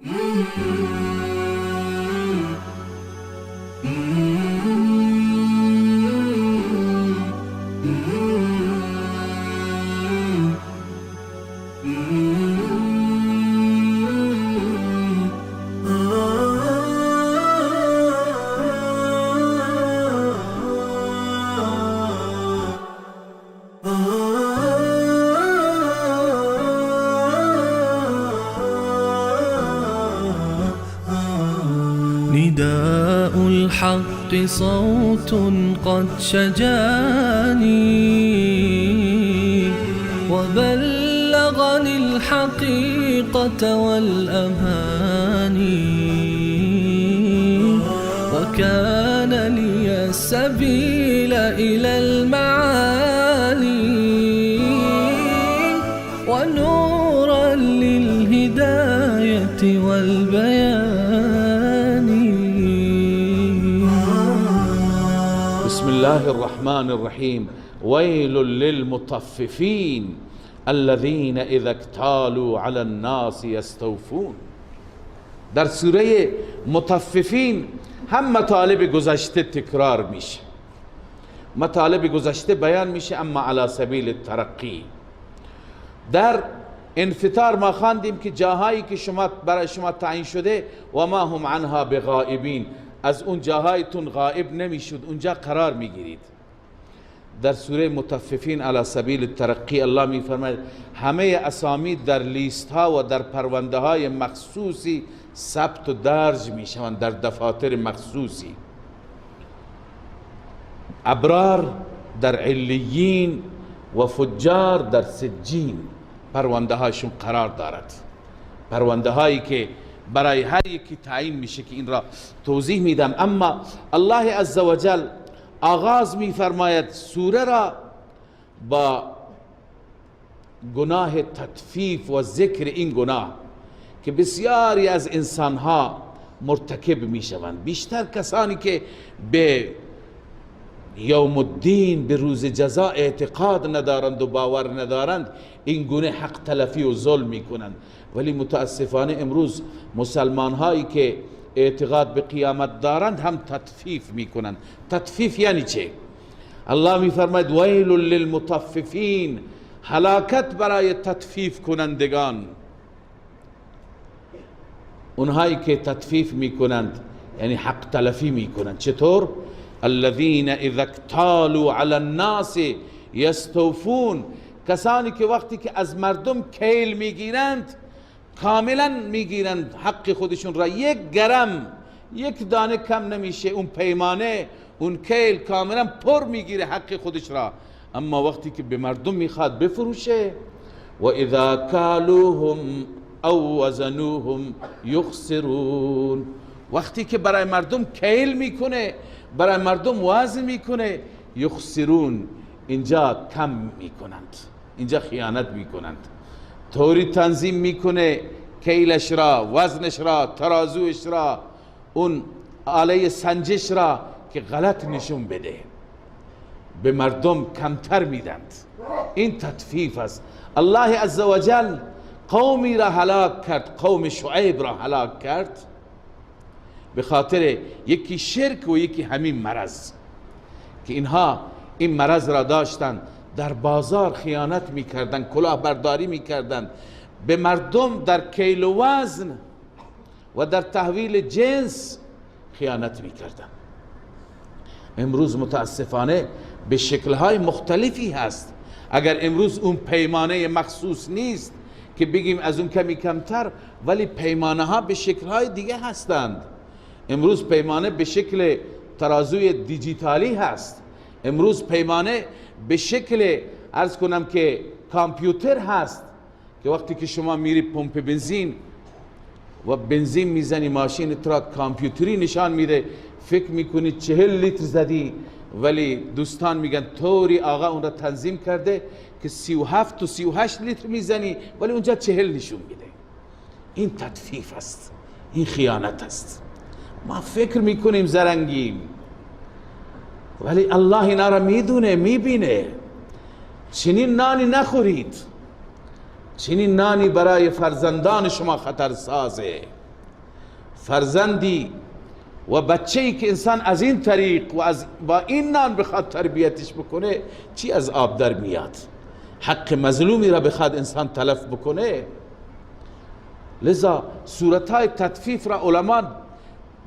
نداء الحق صوت قد شجاني وبلغني الحقيقة والأماني وكان لي السبيل إلى المعالي ونورا للهداية والبيان. بسم الله الرحمن الرحیم. ویل للمطففین الذین اذا اکتالوا علی الناس یستوفون. در سوره مطففین هم مطالب گذشته تکرار میشه، مطالب گذشته بیان میشه، اما علی سبیل الترقی. در انفطار ما خواندیم که جاهایی که شما برای شما تعیین شده و ما هم عنها بغائبین، از اون جاهایتون غائب نمیشد، اونجا قرار میگیرید. در سوره مطففین علی سبیل الترقی الله میفرماید همه اسامی در لیست ها و در پرونده های مخصوصی ثبت و درج میشوند، در دفاتر مخصوصی. ابرار در علیین و فجار در سجین پرونده هاشون قرار دارد، پرونده هایی که برای هر یکی تعیین میشه که این را توضیح میدم. اما الله عزوجل آغاز میفرماید سوره را با گناه تطفیف و ذکر این گناه که بسیاری از انسانها مرتکب میشوند، بیشتر کسانی که به یوم الدین، به روز جزا اعتقاد ندارند و باور ندارند، این گونه حق تلفی و ظلم میکنند. ولی متاسفانه امروز مسلمان هایی که اعتقاد به قیامت دارند هم تطفیف میکنند. تطفیف یعنی چه؟ الله میفرماید ویل للمطففین، هلاکت برای تطفیف کنندگان. اونهایی که تطفیف میکنند یعنی حق تلفی میکنند. چطور؟ الذین اذا اکتالوا علی الناس یستوفون، کسانی که وقتی که از مردم کیل میگیرند کاملا میگیرند حق خودشون را، یک گرم یک دانه کم نمیشه، اون پیمانه اون کیل کاملا پر میگیره حق خودش را. اما وقتی که به مردم میخواد بفروشه، و اذا کالوهم او وزنوهم یخسرون، وقتی که برای مردم کیل میکنه، برای مردم وزن میکنه، یخسرون، اینجا کم میکنند، اینجا خیانت میکنند. طوری تنظیم میکنه کیلش را، وزنش را، ترازوش را، اون آله سنجش را که غلط نشون بده، به مردم کمتر میدند. این تطفیف است. الله عزوجل قومی را هلاک کرد، قوم شعیب را هلاک کرد به خاطر یکی شرک و یکی همین مرض، که اینها این مرض را داشتند، در بازار خیانت میکردند، کلاه برداری میکردند، به مردم در کیل و وزن و در تحویل جنس خیانت میکردند. امروز متاسفانه به شکلهای مختلفی هست. اگر امروز اون پیمانه مخصوص نیست که بگیم از اون کمی کمتر، ولی پیمانه ها به شکلهای دیگه هستند. امروز پیمانه به شکل ترازوی دیجیتالی هست، امروز پیمانه به شکل عرض کنم که کامپیوتر هست، که وقتی که شما میری پمپ بنزین و بنزین میزنی، ماشین را کامپیوتری نشان میده، فکر میکنی 40 لیتر زدی، ولی دوستان میگن طوری آقا اون را تنظیم کرده که 37 و 38 لیتر میزنی، ولی اونجا 40 نشون میده. این تطفیف است، این خیانت است. ما فکر میکنیم زرنگیم، ولی الله اینا را میدونه، میبینه. چنین نانی نخورید، چنین نانی برای فرزندان شما خطر سازه. فرزندی و بچه‌ای که انسان از این طریق و از با این نان بخواد تربیتش بکنه، چی از آب در میاد؟ حق مظلومی را بخواد انسان تلف بکنه. لذا صورتهای تطفیف را علما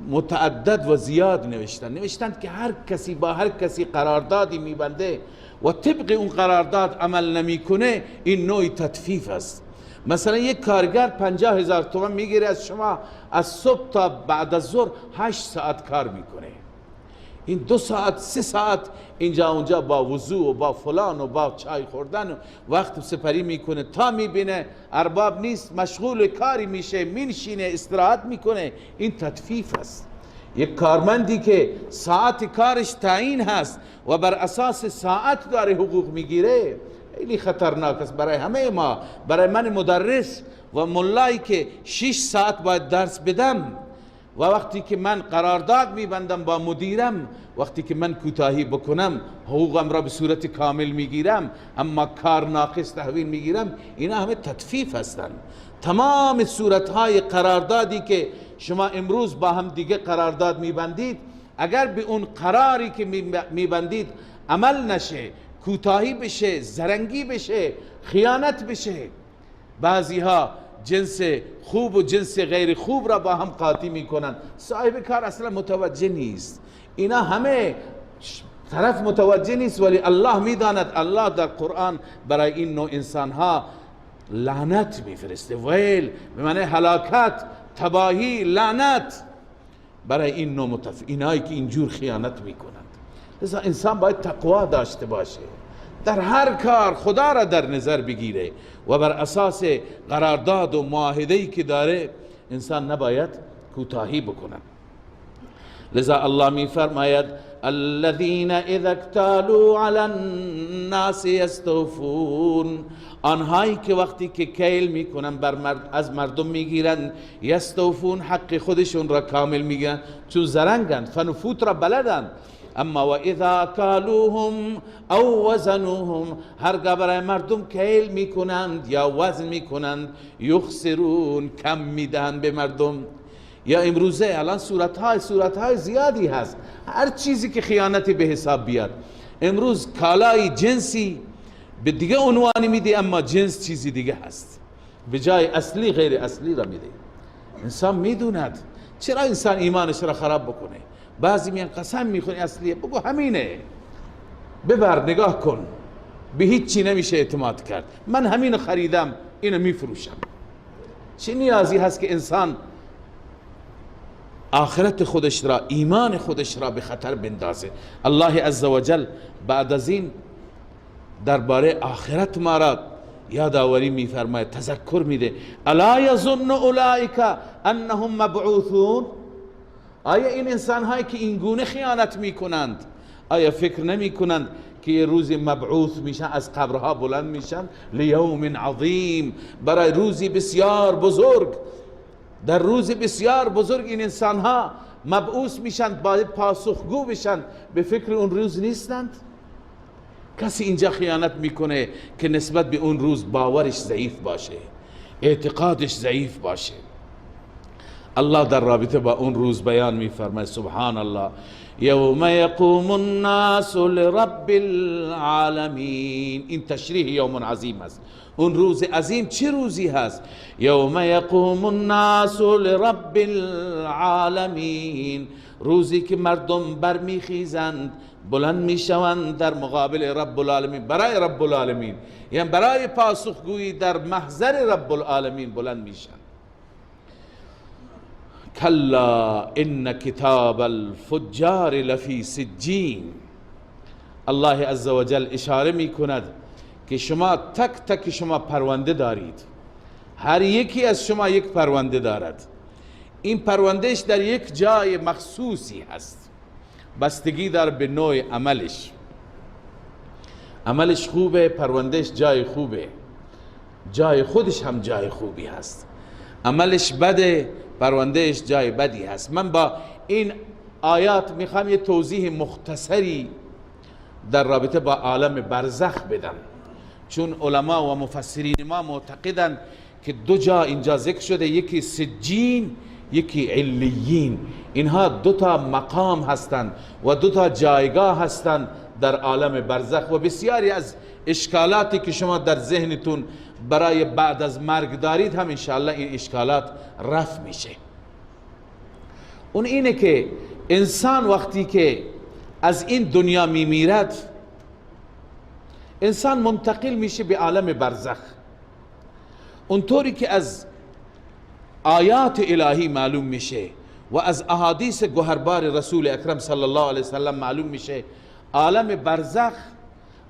متعدد و زیاد نوشتند که هر کسی با هر کسی قراردادی میبنده و طبق اون قرارداد عمل نمیکنه، این نوع تطفیف است. مثلا یک کارگر 50,000 تومان میگیره از شما، از صبح تا بعد از ظهر 8 ساعت کار میکنه، این 2 ساعت 3 ساعت اینجا اونجا با وضوع و با فلان و با چای خوردن و وقت سپری میکنه، تا میبینه ارباب نیست مشغول کاری میشه، مینشینه استراحت میکنه. این تطفیف است. یک کارمندی که ساعت کارش تعیین هست و بر اساس ساعت داره حقوق میگیره، خیلی خطرناک است برای همه ما. برای من مدرس و ملایی که 6 ساعت باید درس بدم و وقتی که من قرارداد میبندم با مدیرم، وقتی که من کوتاهی بکنم حقوقم را به صورت کامل میگیرم، اما کار ناقص تحویل میگیرم، اینا همه تطفیف هستند. تمام صورتهای قراردادی که شما امروز با هم دیگه قرارداد میبندید، اگر به اون قراری که میبندید عمل نشه، کوتاهی بشه، زرنگی بشه، خیانت بشه، بعضی ها جنس خوب و جنس غیر خوب را با هم قاطی میکنن، صاحب کار اصلا متوجه نیست، اینا همه طرف متوجه نیست، ولی الله میداند. الله در قرآن برای این نوع انسان ها لعنت میفرسته، ویل به معنی هلاکت، تباهی، لعنت برای این نوع اینایی که اینجور خیانت میکنند. لذا انسان باید تقوا داشته باشه، در هر کار خدا را در نظر بگیره و بر اساس قرارداد و معاهده‌ای که داره انسان نباید کوتاهی بکنه. لذا الله می فرماید الذين اذا اكتالوا على الناس يستوفون، آنهایی که وقتی که کیل میکنن بر از مردم میگیرن، یستوفون حق خودشون را کامل میگیرن، چون زرنگن، فنفوت را بلدن. اما و اذا کالوهم او وزنوهم، هرگاه برای مردم کیل میکنند یا وزن میکنند، یخسرون، کم میدهند به مردم. یا امروزه الان صورتهای زیادی هست، هر چیزی که خیانتی به حساب بیاد. امروز کالای جنسی به دیگه عنوانی میده، اما جنس چیزی دیگه هست، به جای اصلی غیر اصلی را میده. انسان میدوند، چرا انسان ایمانش را خراب بکنه؟ بعضی میان قسم میخونی اصلیه، بگو همینه، ببر نگاه کن، به هیچ چی نمیشه اعتماد کرد، من همینو خریدم اینو میفروشم. چه نیازی هست که انسان آخرت خودش را، ایمان خودش را به خطر بندازه؟ الله عزوجل بعد از این درباره آخرت ما را یادآوری میفرماید، تذکر میده. الا یظن اولئک انهم مبعوثون، آیا این انسان هایی که این گونه خیانت میکنند آیا فکر نمیکنند که یه روزی مبعوث میشن، از قبرها بلند میشن؟ لیوم عظیم، برای روزی بسیار بزرگ. در روز بسیار بزرگ این انسان ها مبعوث میشن، باید پاسخگو بشن. به فکر اون روز نیستند. کسی اینجا خیانت میکنه که نسبت به اون روز باورش ضعیف باشه، اعتقادش ضعیف باشه. الله در رابطه با اون روز بیان میفرماید، سبحان الله، یوم یقوم الناس لرب العالمین. این تشریح یوم عظیم است. اون روز عظیم چه روزی هست؟ یوم یقوم الناس لرب العالمین، روزی که مردم برمیخیزند، بلند میشوند در مقابل رب العالمین، برای رب العالمین، یعنی برای پاسخگویی در محضر رب العالمین بلند میشن. کلا ان کتاب الفجار لفی سجین. الله عزوجل اشاره میکند که شما تک تک شما پرونده دارید، هر یکی از شما یک پرونده دارد. این پروندهش در یک جای مخصوصی هست، بستگی داره به نوع عملش. عملش خوبه، پروندهش جای خوبه، جای خودش هم جای خوبی هست. عملش بده، پروندهش جای بدی هست. من با این آیات میخوام یه توضیح مختصری در رابطه با عالم برزخ بدم، چون علما و مفسرین ما معتقدند که دو جا اینجا ذکر شده، یکی سجین، یکی علیین. اینها دو تا مقام هستند و دو تا جایگاه هستند در عالم برزخ. و بسیاری از اشکالاتی که شما در ذهنتون برای بعد از مرگ دارید هم انشاءالله این اشکالات رفع میشه. اون اینه که انسان وقتی که از این دنیا میمیرد، انسان منتقل میشه به عالم برزخ. اونطوری که از آیات الهی معلوم میشه و از احادیث گوهربار رسول اکرم صلی الله علیه وسلم معلوم میشه، عالم برزخ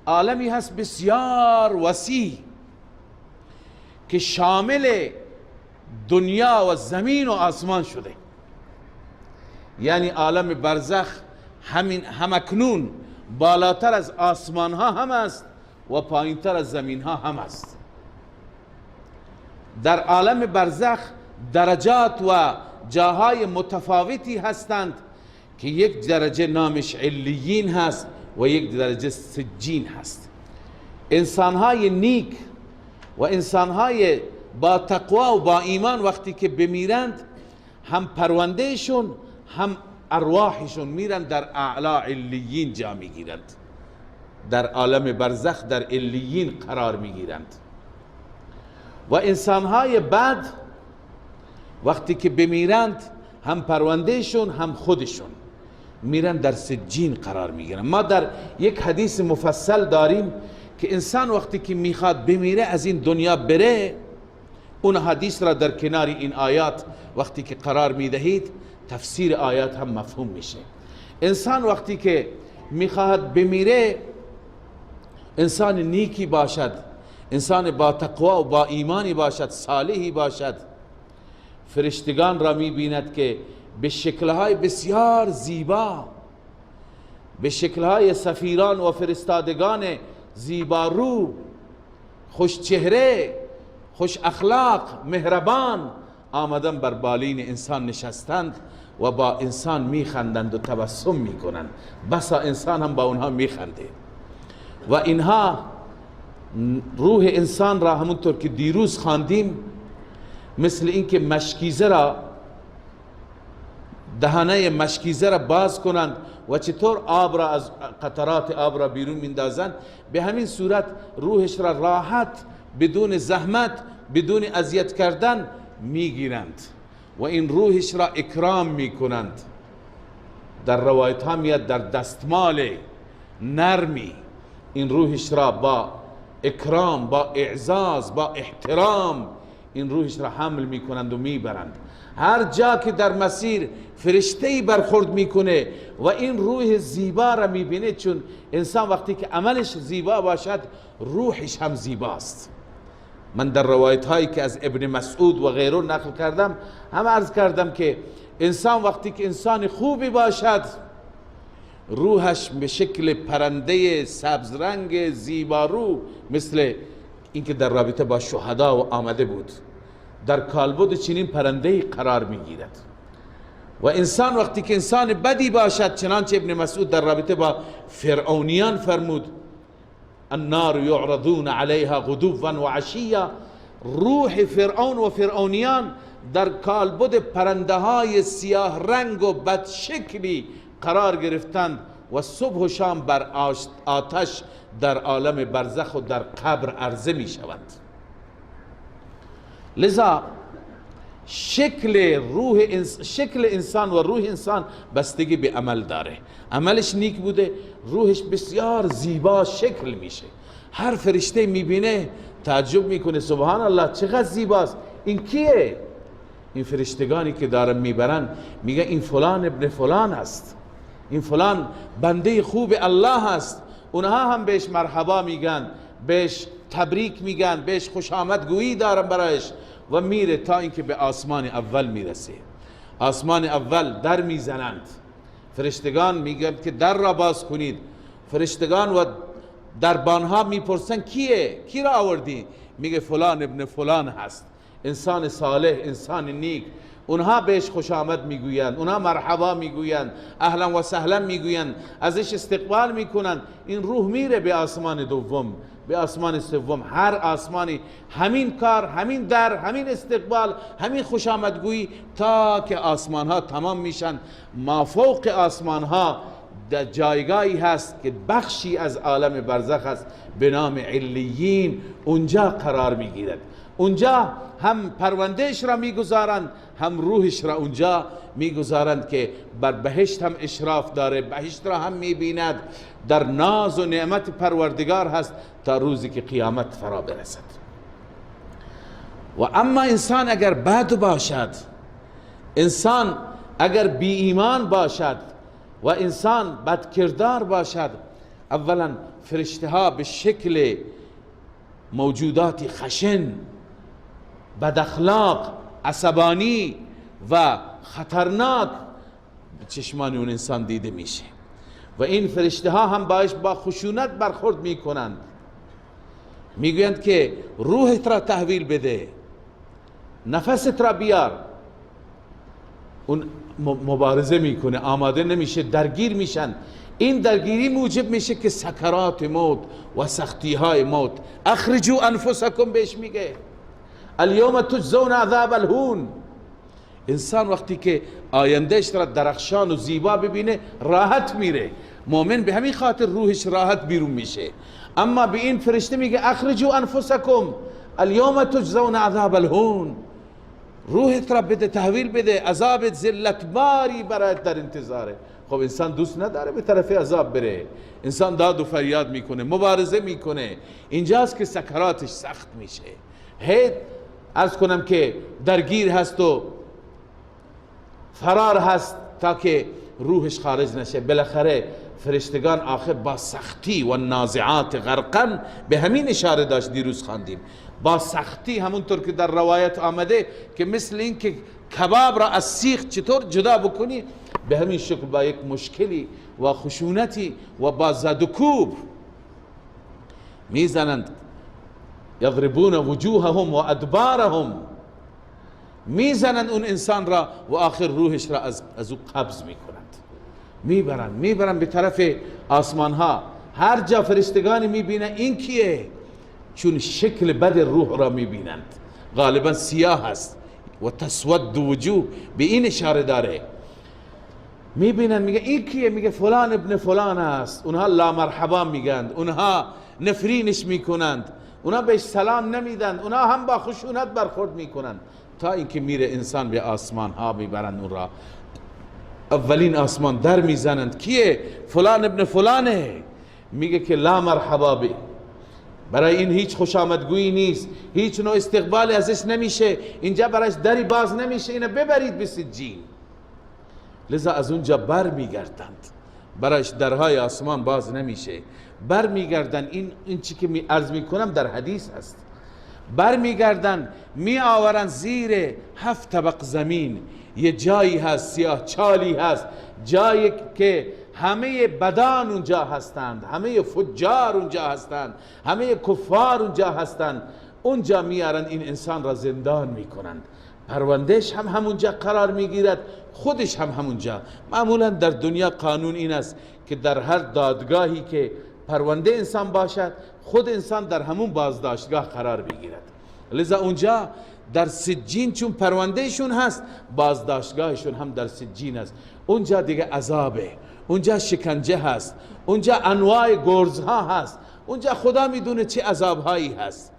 عالمی هست بسیار وسیع که شامل دنیا و زمین و آسمان شده. یعنی عالم برزخ همین همکنون بالاتر از آسمان ها هم است و پایینتر از زمین ها هم است. در عالم برزخ درجات و جاهای متفاوتی هستند که یک درجه نامش علیین هست و یک درجه سجین هست. انسانهای نیک و انسانهای با تقوا و با ایمان وقتی که بمیرند، هم پروندهشون هم ارواحشون میرن در اعلا علیین جا میگیرند، در عالم برزخ در علیین قرار میگیرند. و انسانهای بد وقتی که بمیرند، هم پروندهشون هم خودشون میرن در سجین قرار میگیرن. ما در یک حدیث مفصل داریم که انسان وقتی که میخواد بمیره، از این دنیا بره، اون حدیث را در کنار این آیات وقتی که قرار میدهید، تفسیر آیات هم مفهوم میشه. انسان وقتی که میخواهد بمیره، انسان نیکی باشد، انسان با تقوا و با ایمانی باشد، صالحی باشد، فرشتگان را میبیند که به شکلهای بسیار زیبا، به شکلهای سفیران و فرستادگان زیبارو، خوش چهره، خوش اخلاق، مهربان آمدن بر بالین انسان نشستند و با انسان میخندند و تبسم میکنند. بسا انسان هم با اونها میخنده و اینها روح انسان را همونطور که دیروز خواندیم، مثل اینکه مشکیزه را، دهانه مشکیزه را باز کنند و چطور آب را از قطرات آب را بیرون میندازند، به همین صورت روحش را راحت، بدون زحمت، بدون اذیت کردن میگیرند و این روحش را اکرام میکنند. در روایت ها میاد در دستمال نرمی این روحش را با اکرام، با اعزاز، با احترام این روحش را حمل میکنند و میبرند. هر جا که در مسیر فرشته‌ای برخورد میکنه و این روح زیبا را میبینه، چون انسان وقتی که عملش زیبا باشد، روحش هم زیباست. من در روایت هایی که از ابن مسعود و غیره نقل کردم هم عرض کردم که انسان وقتی که انسان خوبی باشد، روحش به شکل پرنده سبز رنگ زیبارو، مثل اینکه در رابطه با شهدا و آمده بود، در کالبد چنین پرنده قرار میگیرد. و انسان وقتی که انسان بدی باشد، چنانچه ابن مسعود در رابطه با فرعونیان فرمود: النار یعرضون علیها غدوا و عشیا، روح فرعون و فرعونیان در کالبد پرنده های سیاه رنگ و بد شکلی قرار گرفتند و صبح و شام بر آتش در عالم برزخ و در قبر عرضه می شوند. لذا شکل انسان و روح انسان بستگی به عمل داره. عملش نیک بوده، روحش بسیار زیبا شکل میشه. هر فرشته میبینه تعجب میکنه، سبحان الله، چقدر زیباست، این کیه؟ این فرشتگانی که دارن میبرن میگه این فلان ابن فلان است، این فلان بنده خوب الله است. اونها هم بهش مرحبا میگن، بهش تبریک میگن، بهش خوش آمد گویی دارن برایش و میره تا اینکه به آسمان اول میرسه. آسمان اول در میزنند، فرشتگان میگن که در را باز کنید. فرشتگان و دربانها میپرسن کیه؟ کی را آوردی؟ میگه فلان ابن فلان هست، انسان صالح، انسان نیک. اونها بهش خوش آمد میگویند، اونها مرحبا میگویند، اهلا و سهلا میگویند، ازش استقبال میکنند. این روح میره به آسمان دوم، به آسمان سوم. هر آسمانی همین کار، همین در، همین استقبال، همین خوش آمدگویی تا که آسمان ها تمام میشن. ما فوق آسمان ها در جایگاهی هست که بخشی از عالم برزخ است به نام علیین، اونجا قرار میگیرد. اونجا هم پروندهش را میگذارند، هم روحش را اونجا میگذارند که بر بهشت هم اشراف داره، بهشت را هم میبیند، در ناز و نعمت پروردگار هست تا روزی که قیامت فرا برسد. و اما انسان اگر بد باشد، انسان اگر بی ایمان باشد و انسان بدکردار باشد، اولا فرشته ها به شکل موجودات خشن، بد اخلاق، عصبانی و خطرناک چشمان اون انسان دیده میشه و این فرشته ها هم باش با خشونت برخورد میکنند. میگویند که روحت را تحویل بده، نفست را بیار. اون مبارزه میکنه، آماده نمیشه، درگیر میشن. این درگیری موجب میشه که سکرات موت و سختی های موت. اخرجوا انفسکم بهش میگه، الیوم تجزون عذاب الهون. انسان وقتی که آیندهش را درخشان و زیبا ببینه راحت میره. مؤمن به همین خاطر روحش راحت بیرون میشه. اما به این فرشته میگه اخرجوا انفسکم الیوم تجزون عذاب الهون، روحت را بده، تحویل بده، عذاب ذلت باری برایت در انتظاره. خب انسان دوست نداره به طرف عذاب بره، انسان داد و فریاد میکنه، مبارزه میکنه. اینجاست که سکراتش سخت میشه، هی عرض کنم که درگیر هست و فرار هست تا که روحش خارج نشه. بالاخره فرشتگان آخر با سختی و نازعات غرقن، به همین اشاره داشت دیروز خواندیم، با سختی همونطور که در روایت آمده که مثل این که کباب را از سیخ چطور جدا بکنی، به همین شکل با یک مشکلی و خشونتی و با زد و کوب میزنند. یضربون وجوههم و ادبارهم، میزنند اون انسان را و آخر روحش را از او قبض میکنند، میبرند به طرف آسمان ها. هر جا فرشتگانی میبینن این کیه، چون شکل بد روح را میبینند، غالبا سیاه است و تسود وجوه، به این اشاره داره. میبینن میگه این کیه، میگه فلان ابن فلان است. اونها لا مرحبا میگند، اونها نفرینش میکنند، اونها بهش سلام نمیدن، اونها هم با خشونت برخورد میکنند تا اینکه میره انسان به آسمان ها. میبرند اون را، اولین آسمان در میزنند، کیه؟ فلان ابن فلانه. میگه که لا مرحبا به، برای این هیچ خوش آمدگویی نیست، هیچ نوع استقبالی ازش نمیشه، اینجا برایش دری باز نمیشه، اینو ببرید به سجین. لذا از اونجا بر میگردند، برایش درهای آسمان باز نمیشه، بر میگردن. این چی که می عرض میکنم در حدیث هست. بر میگردن، می آورن زیر 7 طبق زمین، یه جایی هست، سیاه چالی هست، جایی که همه بدان اونجا هستند، همه فجار اونجا هستند، همه کفار اونجا هستند. اونجا میارن این انسان را زندان میکنند، پروندهش هم همونجا قرار میگیرد، خودش هم همونجا. معمولا در دنیا قانون این است که در هر دادگاهی که پرونده انسان باشد، خود انسان در همون بازداشتگاه قرار میگیرد. لذا اونجا در سجین چون پروندهشون هست، بازداشتگاهشون هم در سجین است. اونجا دیگه عذابه، اونجا شکنجه هست، اونجا انواع گرزها هست، اونجا خدا میدونه چه عذابهایی هست.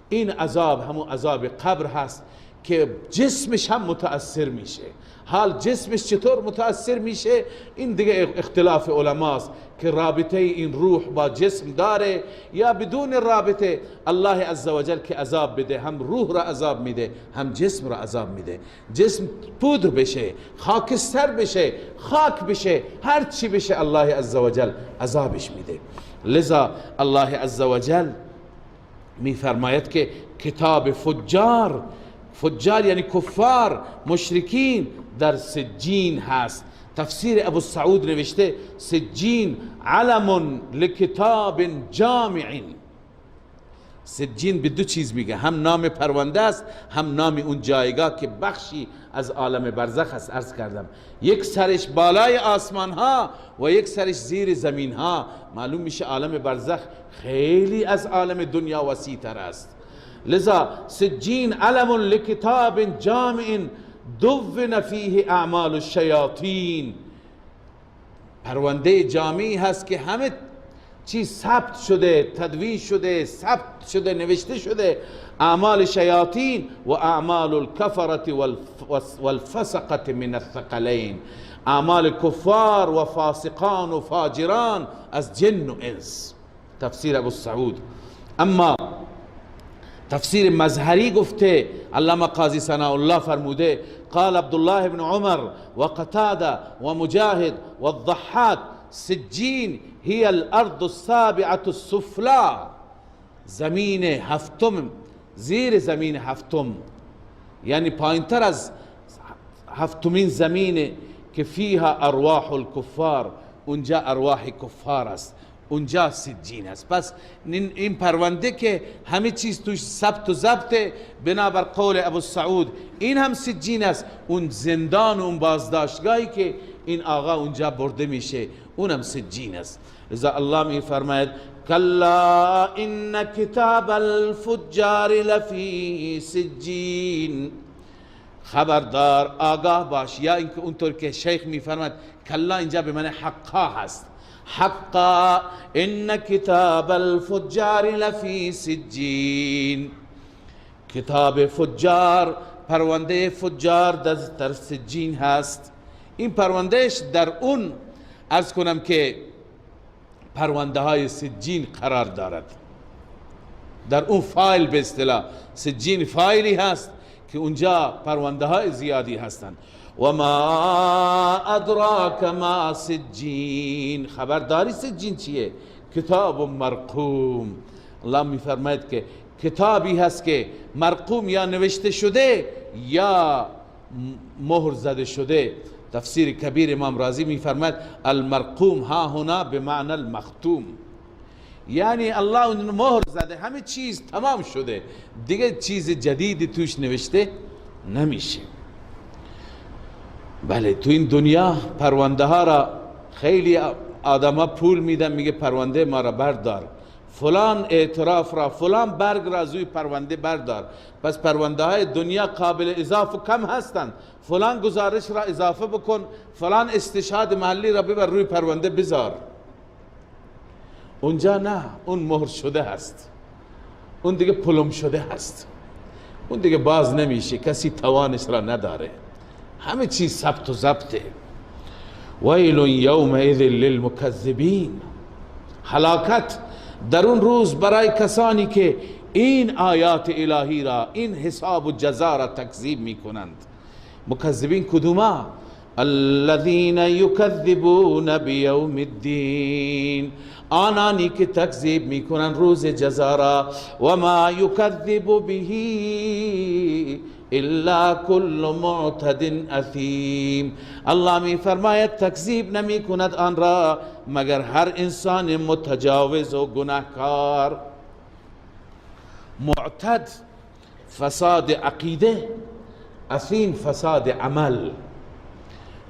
این عذاب همون عذاب قبر هست که جسمش هم متأثر میشه. حال جسمش چطور متأثر میشه این دیگه اختلاف علماست که رابطه این روح با جسم داره یا بدون رابطه. الله عزوجل که عذاب بده، هم روح را عذاب میده، هم جسم را عذاب میده. جسم پودر بشه، خاکستر بشه، خاک بشه، هر چی بشه الله عزوجل عذابش میده. لذا الله عزوجل میفرماید که کتاب فجار، فجار یعنی کفار، مشرکین، در سجین هست. تفسیر ابو سعود نوشته سجین علم لکتاب جامع، سجین به دو چیز میگه، هم نام پرونده است، هم نام اون جایگاه که بخشی از عالم برزخ است. عرض کردم یک سرش بالای آسمان ها و یک سرش زیر زمین ها. معلوم میشه عالم برزخ خیلی از عالم دنیا وسیع تر است. لذا سجین علم لکتاب جامع دون فیه اعمال الشیاطین. پرونده جامعی هست که همه چیز ثبت شده، تدوین شده، ثبت شده، نوشته شده. اعمال شیاطین و اعمال الکفرة والفسقة من الثقلین، اعمال کفار و فاسقان و فاجران از جن و انس. تفسیر ابو السعود. اما تفسیر مظهری گفته علامه قاضی ثناء الله فرموده قال عبدالله بن عمر و قتاده و مجاهد و الضحاک سجین هي الارض السابعة السفلى، زمین هفتم، زیر زمین هفتم، یعنی پایینتر از هفتمین زمین که فیها ارواح الکفار، اونجا ارواح کفار است، اونجا سجین است. پس این پرونده که همه چیز توش ثبت و ضبط، بنابر قول ابو السعود این هم سجین است. اون زندان و اون بازداشتگاهی که این آقا اونجا برده میشه اونم سجین است. لذا الله می فرماید کلا ان کتاب الفجار لفی سجین. خبردار، آگاه باش. یا اینکه اونطور که شیخ می فرماید کلا اینجا به معنی حقا هست. حقا ان کتاب الفجار لفی سجین. کتاب فجار، پرونده فجار در سجین هست. این پروندهش در اون عرض کنم که پرونده های سجین قرار دارد، در اون فایل، به اصطلاح سجین فایلی هست که اونجا پرونده های زیادی هستند. و ما ادراک ما سجین. خبرداری سجین چیه؟ کتاب مرقوم. الله میفرماید که کتابی هست که مرقوم یا نوشته شده یا مهر زده شده. تفسیر کبیر امام رازی میفرماید المرقوم ها هنا بمعنى المختوم، یعنی الله اون مهر زده، همه چیز تمام شده، دیگه چیز جدیدی توش نوشته نمیشه. بله، تو این دنیا پرونده ها را خیلی آدم ها پول میدن، میگه پرونده ما را بردار، فلان اعتراف را، فلان برگ را از روی پرونده بردار. پس پرونده های دنیا قابل اضافه کم هستند، فلان گزارش را اضافه بکن، فلان استشهاد محلی را ببر روی پرونده بذار. اونجا نه، اون مهر شده هست، اون دیگه پلم شده هست، اون دیگه باز نمیشه، کسی توانش را نداره، همه چیز ثبت و ضبطه. ویل یومئذ للمکذبین. هلاکت در اون روز برای کسانی که این آیات الهی را، این حساب و جزا را تکذیب میکنند. مکذبین کدوما؟ الذین یکذبون بیوم الدین، آنانی که تکذیب میکنند روز جزا را. و ما یکذب به الا کل معتد اثیم. الله می فرماید تکذیب نمی کند آن را مگر هر انسان متجاوز و گناهکار. معتد فساد عقیده، اثیم فساد عمل.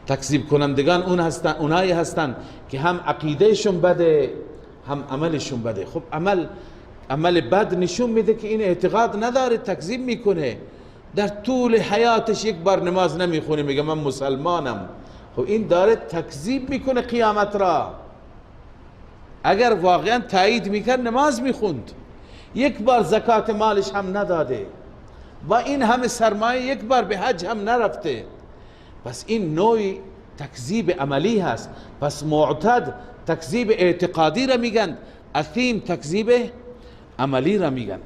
تکذیب کنندگان اون هستند، اونایی هستند که هم عقیدهشون بده هم عملشون بده. خب عمل بد نشون میده که این اعتقاد نداره، تکذیب میکنه. در طول حیاتش یک بار نماز نمیخونه، میگه من مسلمانم. خب این داره تکذیب میکنه قیامت را. اگر واقعا تایید میکرد نماز میخوند. یک بار زکات مالش هم نداده، با این همه سرمایه یک بار به حج هم نرفته. پس این نوع تکذیب عملی هست. پس معتد تکذیب اعتقادی را میگن، اثیم تکذیب عملی را میگن.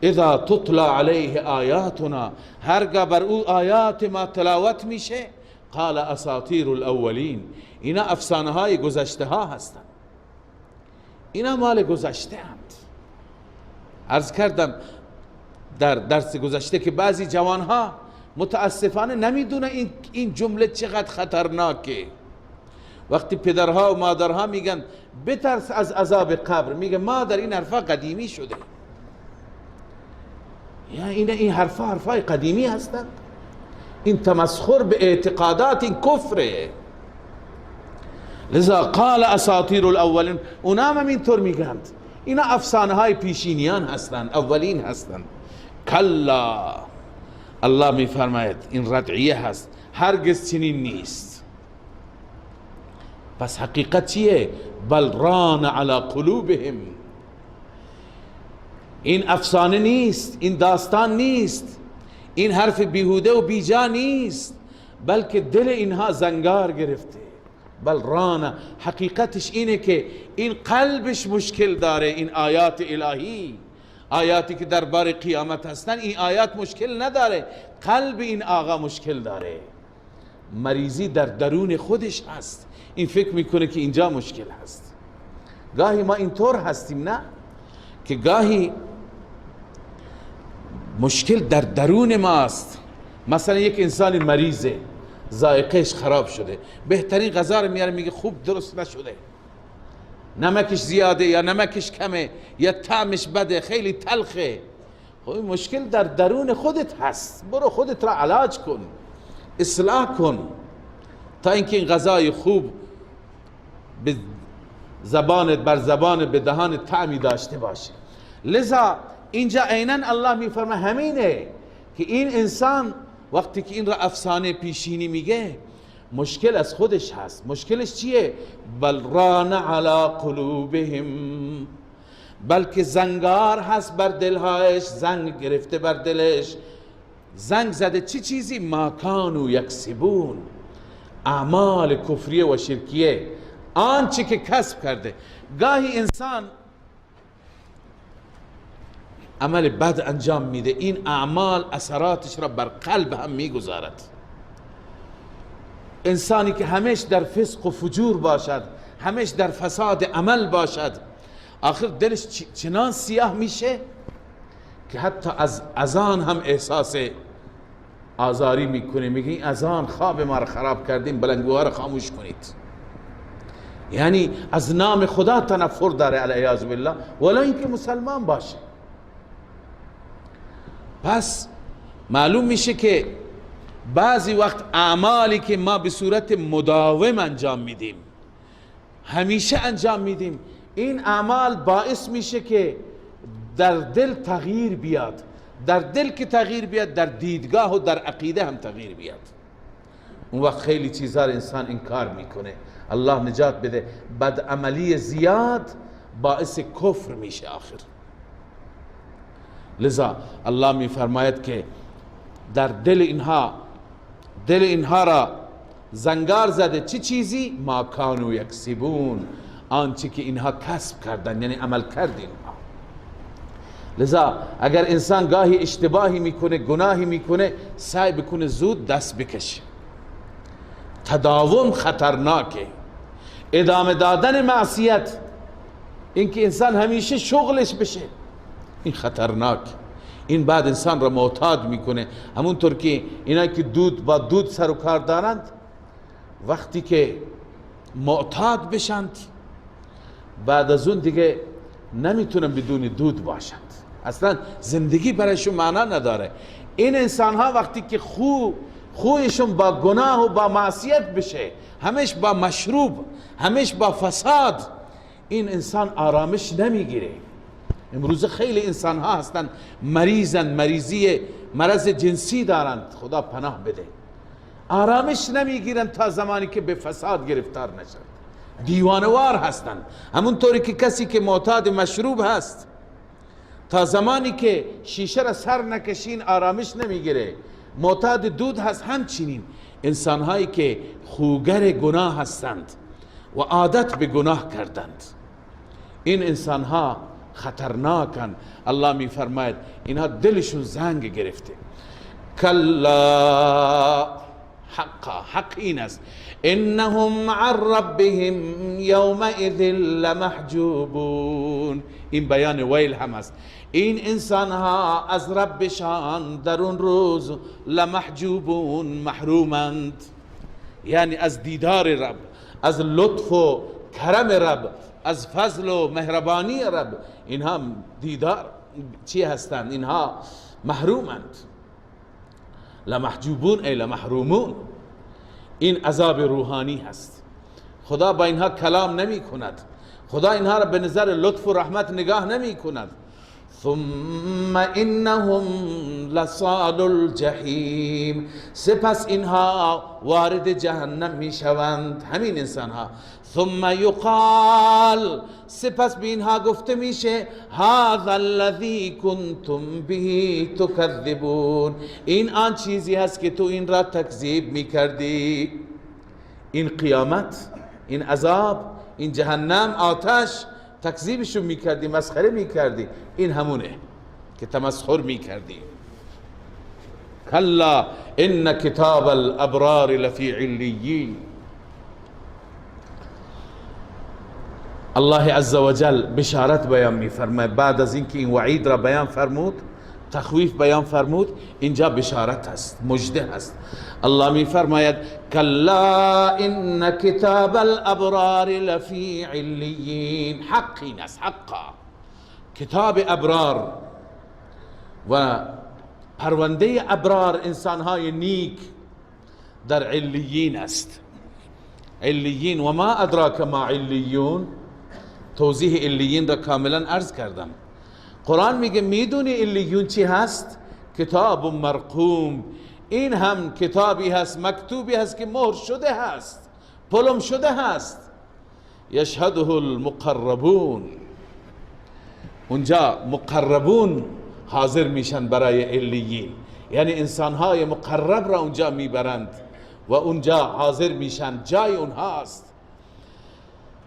اذا تطلع علیه آیاتنا، هرگاه بر او آیات ما تلاوت میشه، قال اساطیر الاولین، اینا افسانه های گذشته ها هستند، اینا مال گذشته اند. عرض کردم در درس گذشته که بعضی جوان ها متاسفانه نمیدونه این جمله چقدر خطرناکه. وقتی پدرها و مادرها میگن بترس از عذاب قبر، میگه مادر این حرفا قدیمی شده. یا این حرفا حرفای قدیمی هستند. این تمسخر به اعتقادات، این کفره. لذا قال اساطیر الاولین، اونا هم اینطور میگند، اینا افسانه های پیشینیان هستند، اولین هستند. کلا، الله میفرماید این ردعیه هست، هرگز چنین نیست. پس حقیقت چیه؟ بل ران علی قلوبهم. این افسانه نیست، این داستان نیست، این حرف بیهوده و بیجا نیست، بلکه دل اینها زنگار گرفته. بل ران، حقیقتش اینه که این قلبش مشکل داره. این آیات الهی، آیاتی که درباره قیامت هستن، این آیات مشکل نداره، قلب این آقا مشکل داره. مریضی در درون خودش هست، این فکر میکنه که اینجا مشکل هست. گاهی ما اینطور هستیم، نه که گاهی مشکل در درون ماست. مثلا یک انسان مریضه، ذائقهش خراب شده، بهترین غذا رو میاره، میگه خوب درست نشده، نمکش زیاده یا نمکش کمه یا طعمش بده، خیلی تلخه. خب این مشکل در درون خودت هست، برو خودت را علاج کن، اصلاح کن، تا اینکه این غذای خوب به زبانت، بر زبان، به دهان طعمی داشته باشه. لذا اینجا عینا الله میفرمه همینه که این انسان وقتی که این را افسانه پیشینی میگه، مشکل از خودش هست. مشکلش چیه؟ بل ران علی قلوبهم، بلکه زنگار هست بر دلهایش، زنگ گرفته بر دلش، زنگ زده. چی چیزی؟ ما کانوا یکسبون، اعمال کفریه و شرکیه، آنچه که کسب کرده. گاهی انسان عمل بد انجام میده، این اعمال اثراتش را بر قلب هم میگذارد. انسانی که همیش در فسق و فجور باشد، همیش در فساد عمل باشد، آخر دلش چنان سیاه میشه که حتی از اذان هم احساس آزاری میکنه. میگه این اذان خواب ما را خراب کردیم، بلنگوها را خاموش کنید. یعنی از نام خدا تنفر داره، العیاذ بالله، ولی اینکه مسلمان باشه. پس معلوم میشه که بعضی وقت اعمالی که ما به صورت مداوم انجام میدیم، همیشه انجام میدیم، این اعمال باعث میشه که در دل تغییر بیاد. در دل که تغییر بیاد، در دیدگاه و در عقیده هم تغییر بیاد. اون وقت خیلی چیزا رو انسان انکار میکنه. الله نجات بده. بدعملی زیاد باعث کفر میشه آخر. لذا الله میفرماید که در دل اینها، دل اینها را زنگار زده چی چیزی؟ ما کانوا یکسبون، آنچه که اینها کسب کردن، یعنی عمل کرد اینها. لذا اگر انسان گاهی اشتباهی میکنه، گناهی میکنه، سعی بکنه زود دست بکشه. تداوم خطرناکه، ادامه دادن معصیت، اینکه انسان همیشه شغلش بشه، این خطرناک. این بعد انسان را معتاد میکنه. همونطور که اینا که دود با دود سر و کار دارند، وقتی که معتاد بشند، بعد از اون دیگه نمیتونن بدون دود باشند، اصلا زندگی برایشون معنا نداره. این انسان ها وقتی که خویشون با گناه و با معصیت بشه، همش با مشروب، همش با فساد، این انسان آرامش نمیگیره. امروز خیلی انسان ها هستن مریضن، مریضی مرض جنسی دارند، خدا پناه بده، آرامش نمیگیرن تا زمانی که به فساد گرفتار نشند، دیوانوار هستند. همونطوری که کسی که معتاد مشروب هست، تا زمانی که شیشه را سر نکشین آرامش نمیگیره. معتاد دود هست، همچنین انسان هایی که خوگر گناه هستند و عادت به گناه کردند، این انسان ها خطرناکن. الله می فرماید اینها دلشون زنگ گرفته. کلا، حقا، حق این است، انهم عن ربهم یومئذ لمحجوبون. این بیان ویل هم است. این انسان ها از ربشان در اون روز لمحجوبون، محرومند، یعنی از دیدار رب، از لطف و کرم رب، از فضل و مهربانی رب. اینها دیدار چی هستند؟ اینها محرومند. لمحجوبون ای لمحرومون. این عذاب روحانی هست. خدا با اینها کلام نمی کند، خدا اینها را به نظر لطف و رحمت نگاه نمی کند. ثم انهم لصال الجحیم، سپس اینها وارد جهنم می شوند، همین انسان ها. ثم یقال، سپس به اینها گفته میشه هذا الذی کنتم به تکذبون، این آن چیزی هست که تو این را تکذیب میکردی. این قیامت، این عذاب، این جهنم، آتش، تکذیبشون میکردی، مسخره میکردی، این همونه که تمسخر میکردی. کلا ان کتاب الابرار لفی علیین. الله عزوجل بشارت بیان میفرماید. بعد از اینکه این وعید را بیان فرمود، تخویف بیان فرمود، اینجا بشارت است، مژده است. الله میفرماید کلا ان کتاب الابرار لفی علیین. حق این است، حقا کتاب ابرار و پرونده ابرار، انسانهای نیک، در علیین است. علیین و ما ادراک ما علیون. توضیح علیین را کاملا عرض کردم. قرآن میگه میدونی علیون چی هست؟ کتاب مرقوم. این هم کتابی هست، مکتوبی هست که مهر شده هست، پلم شده هست. یشهده المقربون. اونجا مقربون حاضر میشن برای علیین، یعنی انسانهای مقرب را اونجا میبرند و اونجا حاضر میشن، جای اونهاست.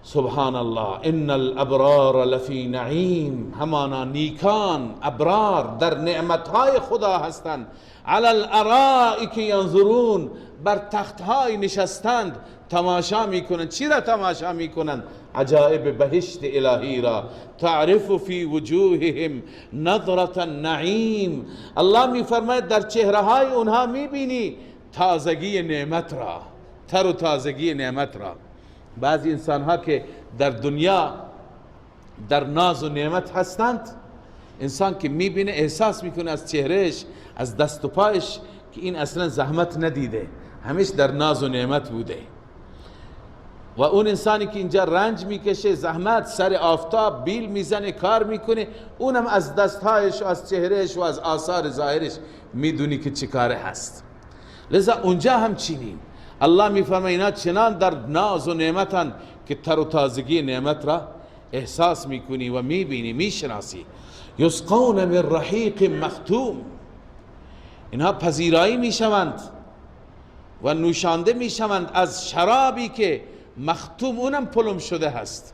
سبحان الله. ان الابرار لفی نعیم. همانا نیکان، ابرار، در نعمتهای خدا هستند. علی الارائک ینظرون، بر تختهای نشستند، تماشا میکنند. چی را تماشا میکنند؟ عجائب بهشت الهی را. تعرف فی وجوههم نظرة النعیم. الله میفرماید در چهره های اونها میبینی تازگی نعمت را، تر و تازگی نعمت را. بعضی انسان ها که در دنیا در ناز و نعمت هستند، انسان که میبینه احساس میکنه از چهرهش، از دست و پایش که این اصلا زحمت ندیده، همیش در ناز و نعمت بوده. و اون انسانی که اینجا رنج میکشه، زحمت، سر آفتاب بیل میزنه، کار میکنه، اونم از دستهایش و از چهرهش و از آثار ظاهرش میدونی که چه کاره هست. لذا اونجا هم چنین الله میفرماید اینا چنان در ناز و نعمتن که تر و تازگی نعمت را احساس میکنی و میبینی، میشناسی. یسقون من رحیق مختوم. اینها پذیرایی میشوند و نوشانده میشوند از شرابی که مختوم، اونم پلم شده هست،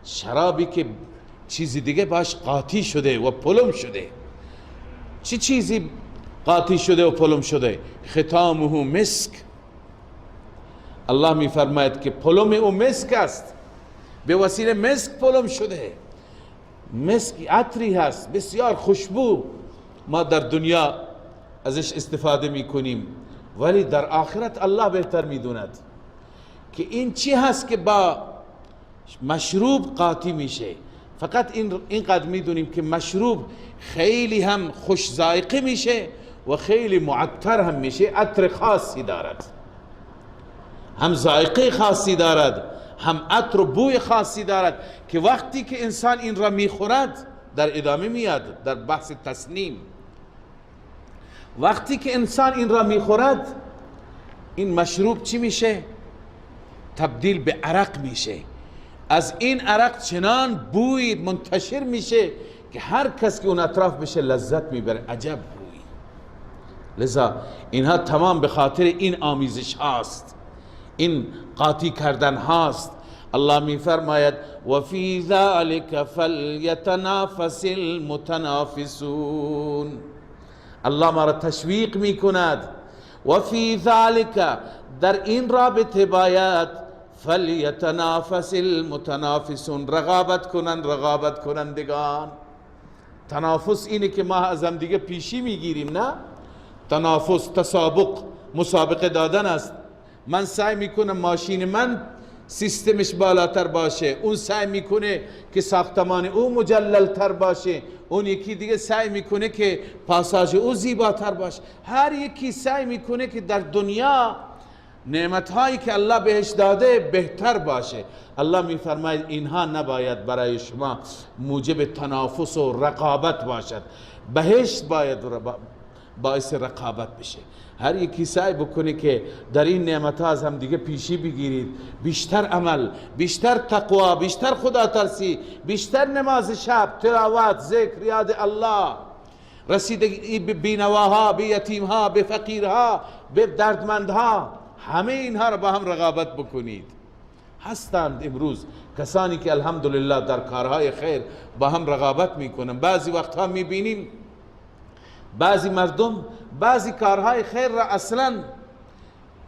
شرابی که چیزی دیگه باش قاطی شده و پلم شده. چی چیزی قاطی شده و پلم شده؟ ختامه مسک. الله میفرماید که پلم او مسک است، به وسیله مسک پلم شده. مسک عطری هست، بسیار خوشبو، ما در دنیا ازش استفاده میکنیم، ولی در آخرت الله بهتر میدوند که این چی هست که با مشروب قاطی میشه. فقط اینقدر میدونیم که مشروب خیلی هم خوش ذائقه میشه و خیلی معطر هم میشه، عطر خاصی دارد، هم ذائقه خاصی دارد، هم عطر و بوی خاصی دارد که وقتی که انسان این را میخورد، در ادامه میاد در بحث تسنیم، وقتی که انسان این را میخورد، این مشروب چی میشه؟ تبدیل به عرق میشه. از این عرق چنان بوی منتشر میشه که هر کس که اون اطراف بشه لذت میبره، عجب بوی. لذا اینها تمام به خاطر این آمیزش هاست، این قاطی کردن هاست. الله میفرماید و فی ذلک فلیتنافس المتنافسون. الله ما را تشویق میکند. و فی ذلک، در این رابطه باید فلیتنافس المتنافسون، رقابت کنند رقابت کنندگان. تنافس اینه که ما از هم دیگه پیشی میگیریم، نه؟ تنافس تسابق، مسابقه دادن است. من سعی میکنم ماشین من سیستمش بالاتر باشه، اون سعی میکنه که ساختمان او مجللتر باشه، اون یکی دیگه سعی میکنه که پاساژ او زیباتر باشه. هر یکی سعی میکنه که در دنیا نعمتهایی که الله بهش داده بهتر باشه. الله میفرماید اینها نباید برای شما موجب تنافس و رقابت باشد، بهشت باید باعث رقابت بشه. هر یکی سعی بکنه که در این نعمتها از هم دیگه پیشی بگیرید، بیشتر عمل، بیشتر تقوا، بیشتر خدا ترسی، بیشتر نماز شب، تلاوت، ذکر، یاد الله، رسیدگی به بینواها، به یتیمها، به فقیرها، به دردمندها، همه اینها را با هم رقابت بکنید. هستند امروز کسانی که الحمدلله در کارهای خیر با هم رقابت میکنن. بعضی وقتها میبینیم بعضی مردم بعضی کارهای خیر را اصلا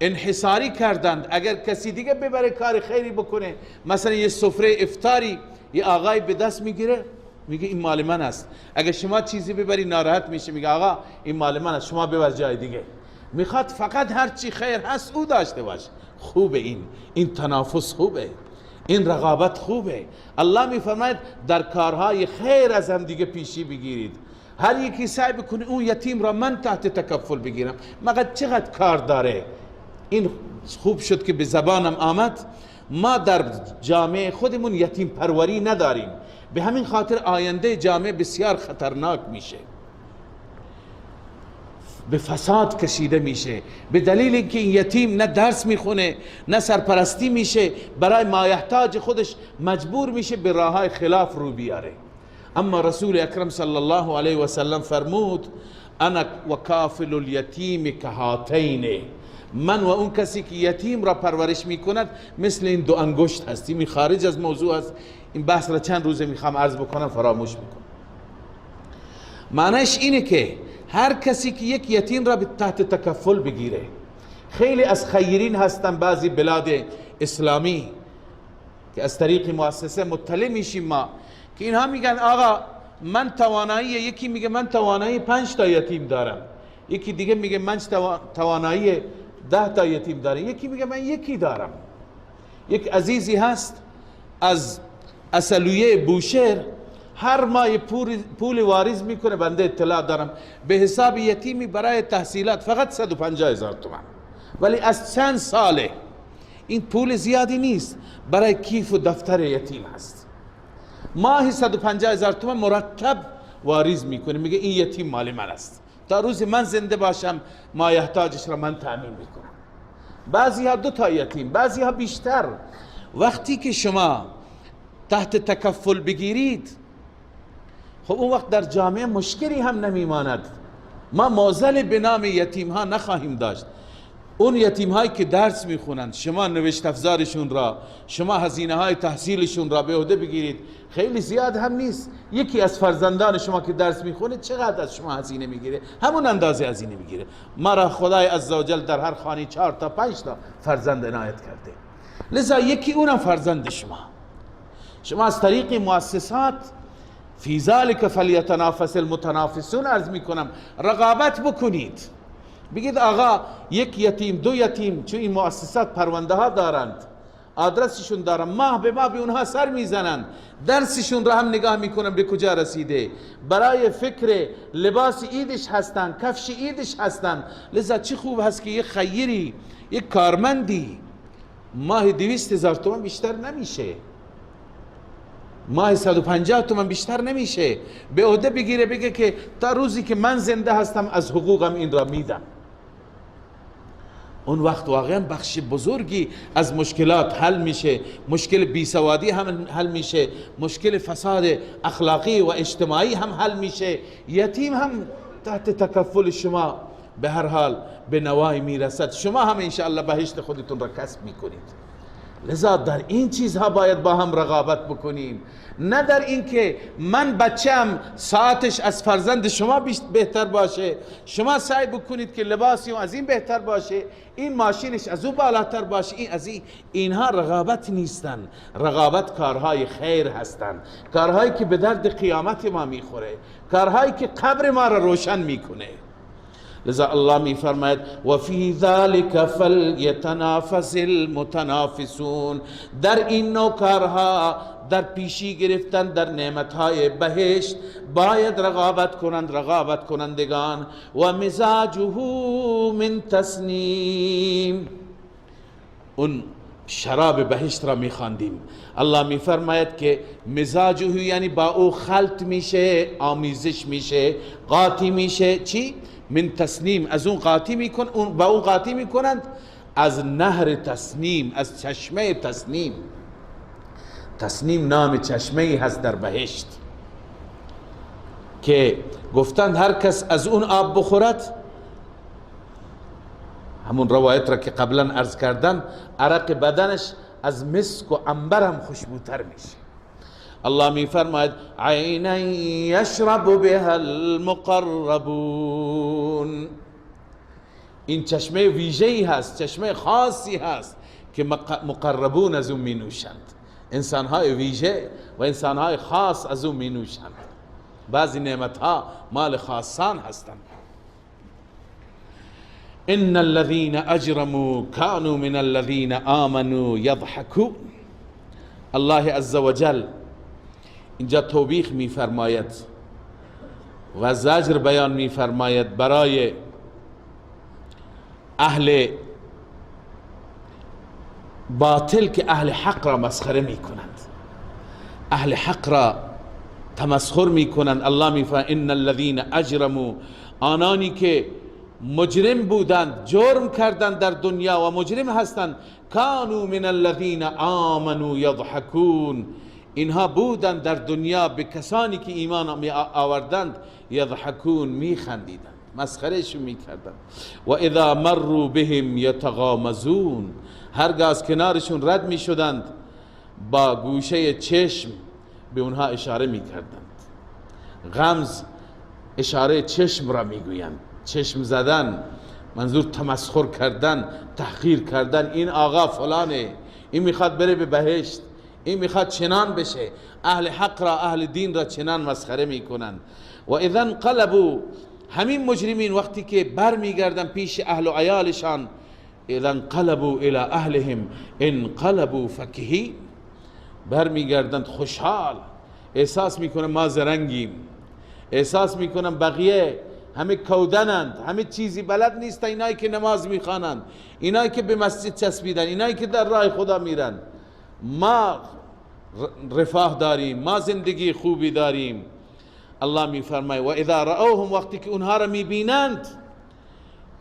انحصاری کردند. اگر کسی دیگه ببره کار خیری بکنه، مثلا یه سفره افطاری یه آقای به دست میگیره، میگه این مال من است. اگر شما چیزی ببری ناراحت میشه، میگه آقا این مال من است، شما ببر جای دیگه. میخواد فقط هر چی خیر هست او داشته باشه. خوبه این تنافس خوبه، این رقابت خوبه. الله میفرماید در کارهای خیر از هم دیگه پیشی بگیرید. هر یکی سعی بکنه اون یتیم را من تحت تکفل بگیرم، مگر چقدر کار داره. این خوب شد که به زبانم آمد. ما در جامعه خودمون یتیم پروری نداریم، به همین خاطر آینده جامعه بسیار خطرناک میشه، به فساد کشیده میشه، به دلیل اینکه این یتیم نه درس میخونه نه سرپرستی میشه، برای مایحتاج خودش مجبور میشه به راههای خلاف رو بیاره. اما رسول اکرم صلی الله علیه و سلم فرمود انا و کافل الیتیم کهاتین، من و اون کسی که یتیم را پرورش میکند مثل این دو انگشت هستیم. این خارج از موضوع است، این بحث را چند روزه میخوام عرض بکنم فراموش میکنم. معنیش اینه که هر کسی که یک یتیم را به تحت تکفل بگیره، خیلی از خیرین هستن بعضی بلاد اسلامی که از طریق مؤسسه مطلع میشیم ما، که اینها میگن آقا من توانایی، یکی میگه من توانایی 5 تا یتیم دارم، یکی دیگه میگه من توانایی 10 تا یتیم دارم، یکی میگه من یکی دارم. یک عزیزی هست از اصلویه بوشهر، هر ماه پول واریز میکنه، بنده اطلاع دارم، به حساب یتیمی برای تحصیلات فقط 150,000 تومان، ولی از چند ساله این پول زیادی نیست، برای کیف و دفتر یتیم هست. ماهی 150,000 تومان مرتب واریز میکنه، میگه این یتیم مال من است، تا روز من زنده باشم ما یحتاجش را من تأمین میکنم. بعضی ها 2 تا یتیم، بعضی ها بیشتر. وقتی که شما تحت تکفل بگیرید، خب اون وقت در جامعه مشکلی هم نمیماند. ما معضل به نام یتیم ها نخواهیم داشت. اون یتیم هایی که درس میخونند، شما نوشت افزارشون را، شما هزینه های تحصیلشون را به عهده بگیرید، خیلی زیاد هم نیست. یکی از فرزندان شما که درس میخونه چقدر از شما هزینه میگیره؟ همون اندازه هزینه میگیره. ما را خدای عزوجل در هر خانه 4 تا 5 تا فرزند عنایت کرده، لذا یکی اونم فرزند شما. شما از طریق مؤسسات فی ذلک فلیتنافس المتنافسون عرض میکنم، رقابت بکنید، بگید آقا یک یتیم 2 یتیم، چون این مؤسسات پرونده ها دارند، آدرسشون دارن، ماه به ماه به اونها سر میزنند، درسشون را هم نگاه میکنن به کجا رسیده، برای فکر لباس عیدش هستن، کفش عیدش هستن. لذا چه خوب هست که یک خیری، یک کارمندی ماه 200,000 تومان بیشتر نمیشه، ماه 150 تومان بیشتر نمیشه، به عهده بگیره، بگه که تا روزی که من زنده هستم از حقوقم این را میدم. اون وقت واقعا بخش بزرگی از مشکلات حل میشه، مشکل بیسوادی هم حل میشه، مشکل فساد اخلاقی و اجتماعی هم حل میشه، یتیم هم تحت تکفل شما به هر حال به نوای میرسد، شما هم انشاءالله بهشت خودتون را کسب میکنید. لذا در این چیزها باید با هم رقابت بکنیم، نه در این که من بچم ساعتش از فرزند شما بهتر باشه، شما سعی بکنید که لباسی از این بهتر باشه، این ماشینش از او بالاتر باشه، این از این. اینها رقابت نیستن، رقابت کارهای خیر هستن، کارهایی که به درد قیامت ما میخوره، کارهایی که قبر ما را روشن میکنه. لذا الله می فرماید و فی ذلك فلیتنافس المتنافسون. در این نوع کارها، در پیشی گرفتن در نعمتهای بهشت باید رقابت کنند رقابت کنندگان. و مزاجه من تسنیم. اون شراب بهشت را میخواندیم. الله میفرماید که مزاجه یعنی با او خلط میشه، آمیزش میشه، قاطی میشه. چی؟ من تسنیم. از اون قاطی میکن، با اون قاطی میکنند از نهر تسنیم، از چشمه تسنیم. تسنیم نام چشمه ای هست در بهشت که گفتند هر کس از اون آب بخورد، همون روایت را که قبلا عرض کردم، عرق بدنش از مسک و عنبر هم خوشبوتر میشه. الله می فرماید عینا یشرب بها المقربون. این چشمه ویژه‌ای هست، چشمه خاصی هست که مقربون از اون می نوشند، انسانهای ویژه و انسانهای خاص از اون می نوشند. بعضی نعمتها مال خاصان هستند. ان الذين اجرموا كانوا من الذين آمنوا يضحكون. الله عز وجل اینجا توبیخ می فرماید و زجر بیان می فرماید برای اهل باطل که اهل حق را مسخره می کنند، اهل حق را تمسخر می کنند. الله می فرماید ان الذين اجرموا، آنانی که مجرم بودند، جرم کردند در دنیا و مجرم هستند، کانوا من الذین آمنوا یضحکون، اینها بودند در دنیا به کسانی که ایمان می آوردند، یضحکون، میخندیدند، مسخرهشون میکردند. و اذا مروا بهم یتغامزون، هرگاه از کنارشون رد میشدند با گوشه چشم به اونها اشاره میکردند. غمز اشاره چشم را میگویند، چشم زدن منظور تمسخر کردن، تحقیر کردن. این آقا فلانه، این میخواد بره به بهشت، این میخواد چنان بشه. اهل حق را، اهل دین را چنان مسخره میکنن. و اذا انقلبوا، همین مجرمین وقتی که بر میگردن پیش اهل و عیالشان، اذا انقلبوا الى اهلهم انقلبوا فکهین، بر میگردند خوشحال، احساس میکنن ما زرنگیم، احساس میکنن بقیه همه کودنند، همه چیزی بلد نیست، اینایی که نماز میخوانند، اینایی که به مسجد چسبیدن، اینایی که در راه خدا میرن، ما رفاه داریم، ما زندگی خوبی داریم. الله میفرماید و اذا رأوهم، وقتی که اونها را میبینند،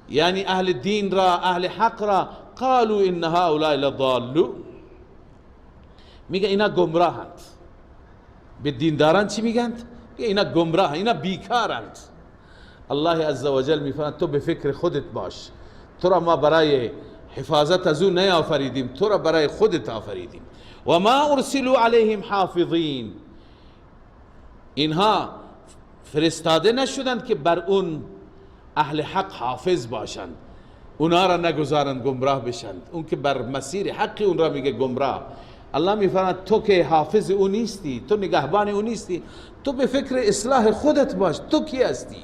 یعنی اهل دین را، اهل حق را، قالوا ان هؤلاء لضالون، میگه اینا گمراهند. به دینداران چی میگند؟ میگه اینا گمراهند، اینا بیکارند. الله عزوجل میفرماید تو به فکر خودت باش، تو را ما برای حفاظت از او نیافریدیم، تو را برای خودت آفریدیم. و ما ارسلوا علیهم حافظین، اینها فرستاده نشدند که بر اون اهل حق حافظ باشند، اونها را نگذارند گمراه بشند. اون که بر مسیر حقی اون را میگه گمراه. الله میفرماید تو که حافظ او نیستی، تو نگهبان او نیستی، تو به فکر اصلاح خودت باش، تو کی هستی؟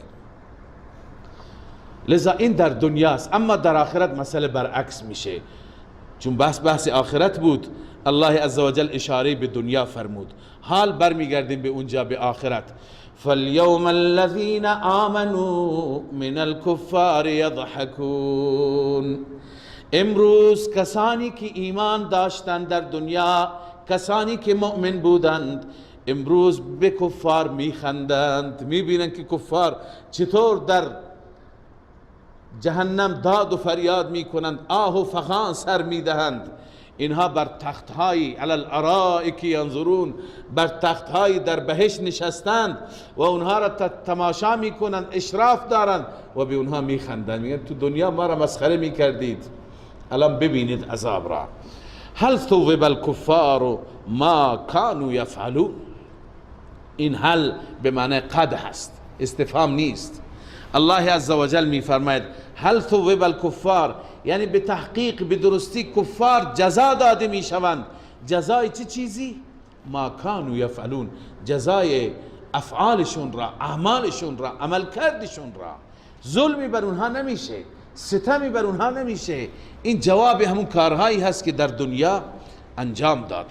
لذا این در دنیاست، اما در آخرت مسئله برعکس میشه. چون بحث آخرت بود، الله عزوجل اشاره به دنیا فرمود. حال برمیگردیم به اونجا، به آخرت. فاليوم الذين آمنوا من الكفار يضحكون، امروز کسانی که ایمان داشتند در دنیا، کسانی که مؤمن بودند، امروز به کفار میخندند. میبینند که کفار چطور در جهنم داد و فریاد میکنند، آه و فغان سر میدهند. اینها بر تختهای علی الارائک ینظرون، بر تختهای در بهشت نشستند و اونها را تماشا میکنند، اشراف دارند و به اونها میخندند. میگن تو دنیا ما را مسخره میکردید، الان ببینید عذاب را. هل ثوب الکفار ما کانوا یفعلون، این هل به معنی قد هست، استفهام نیست. الله عزوجل میفرماید هل ثوب الکفار، یعنی به تحقیق به درستی کفار جزا داده میشوند. جزای چه چیزی؟ ما کانوا یفعلون، جزای افعالشون را، اعمالشون را، عملکردشون را. ظلمی بر اونها نمیشه، ستمی بر اونها نمیشه. این جواب همون کارهایی هست که در دنیا انجام داد.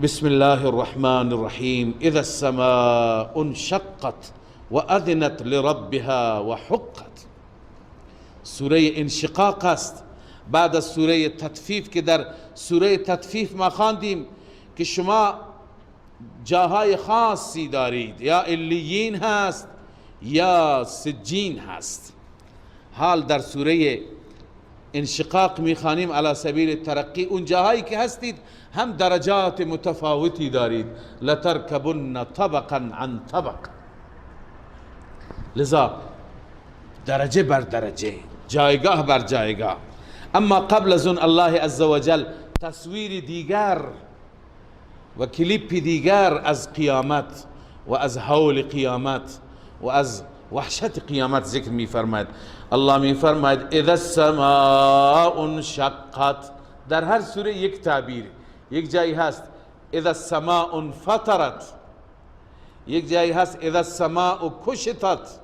بسم الله الرحمن الرحیم. اذا السماء انشقت واذنت لربها وحقت. سوره انشقاق است بعد از سوره تطفیف، که در سوره تطفیف ما خواندیم که شما جاهای خاصی دارید، یا علیین هست یا سجین هست. حال در سوره انشقاق میخوانیم علی سبیل ترقی، اون جاهایی که هستید هم درجات متفاوتی دارید. لترکبن طبقا عن طبق، لذا درجه بر درجه، جایگاه بر جایگاه. اما قبل از اون الله عزوجل تصویر دیگر و کلیپ دیگر از قیامت و از هول قیامت و از وحشت قیامت ذکر می فرماید. الله می فرماید اذا السماء انشقت. در هر سوره یک تعبیر، یک جایی هست اذا السماء انفطرت، یک جایی هست اذا السماء کشطت،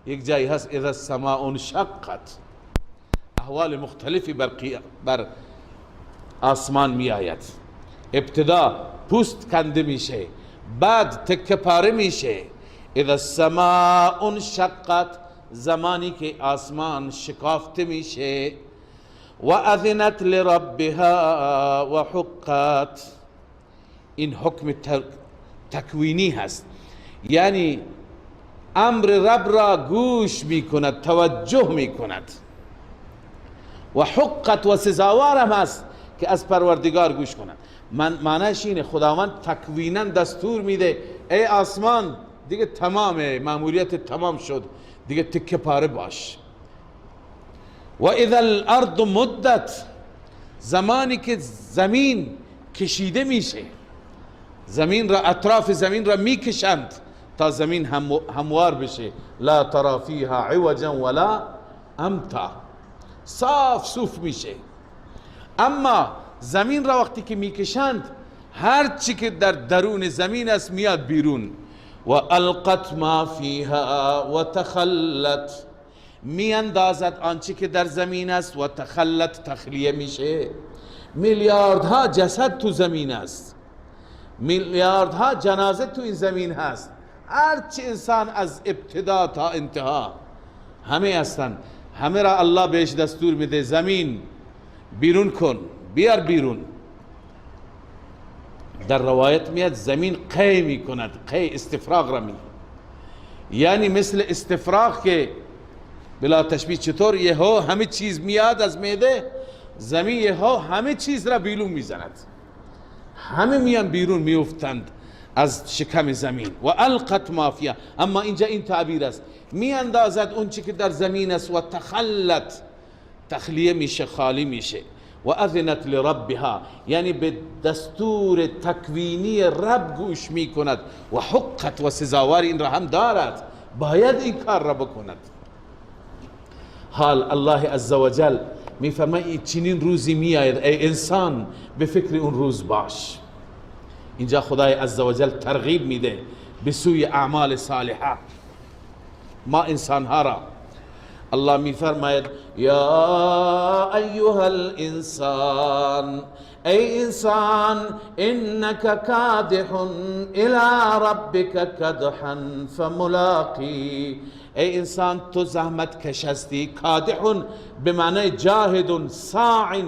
یک جایی هست اذا السماء انشقت. احوال مختلفی بر آسمان می آید. ابتدا پوست کنده میشه، بعد تکه پاره میشه. اذا السماء انشقت، زمانی که آسمان شکافته میشه. و اذنت لربها و حقت. این حکم تکوینی هست، یعنی امر رب را گوش میکند، توجه میکند. و حقت و سزاوار هم هست که از پروردگار گوش کند. معنیش اینه خداوند تکوینا دستور میده ای آسمان دیگه تمامه، ماموریت تمام شد، دیگه تکه پاره باش. و اذا الارض مدت، زمانی که زمین کشیده میشه، زمین را، اطراف زمین را میکشند تا زمین هموار بشه. لا ترى فيها عوجا ولا امتا، صاف صوف میشه. اما زمین را وقتی که میکشند، هر چی که در درون زمین است میاد بیرون. و القت ما فيها و تخلت، میاندازد آنچه که در زمین است. و تخلت، تخلیه میشه. میلیاردها جسد تو زمین است، میلیاردها جنازه تو این زمین هست. هرچی انسان از ابتدا تا انتها همه هستند، همه را الله بهش دستور میده زمین بیرون کن، بیار بیرون. در روایت میاد زمین قی میکند، قی استفراغ را می، یعنی مثل استفراغ که بلا تشبیه چطور یهو همه چیز میاد از معده، زمین یهو همه چیز را بیرون میزند، همه میان بیرون میافتند از شکم زمین. و القت ما فیها، اما اینجا این تعبیر است، میاندازد اون چی که در زمین است. و تخلت، تخلیه میشه، خالی میشه. و اذنت لربها، یعنی به دستور تکوینی رب گوش میکند. و حقت، و سزاوار این را هم دارد، باید این کار را بکند. حال الله عزوجل میفرماید چنین روزی میآید، ای انسان به فکر اون روز باش. اینجا خدای عزوجل ترغیب میده به سوی اعمال صالحه ما انسانها را. الله میفرماید یا ایها الانسان، ای انسان، انک کادح الی ربک کدحا فملاقی. ای انسان تو زحمت کش هستی. کادح به معنی جاهد ساع،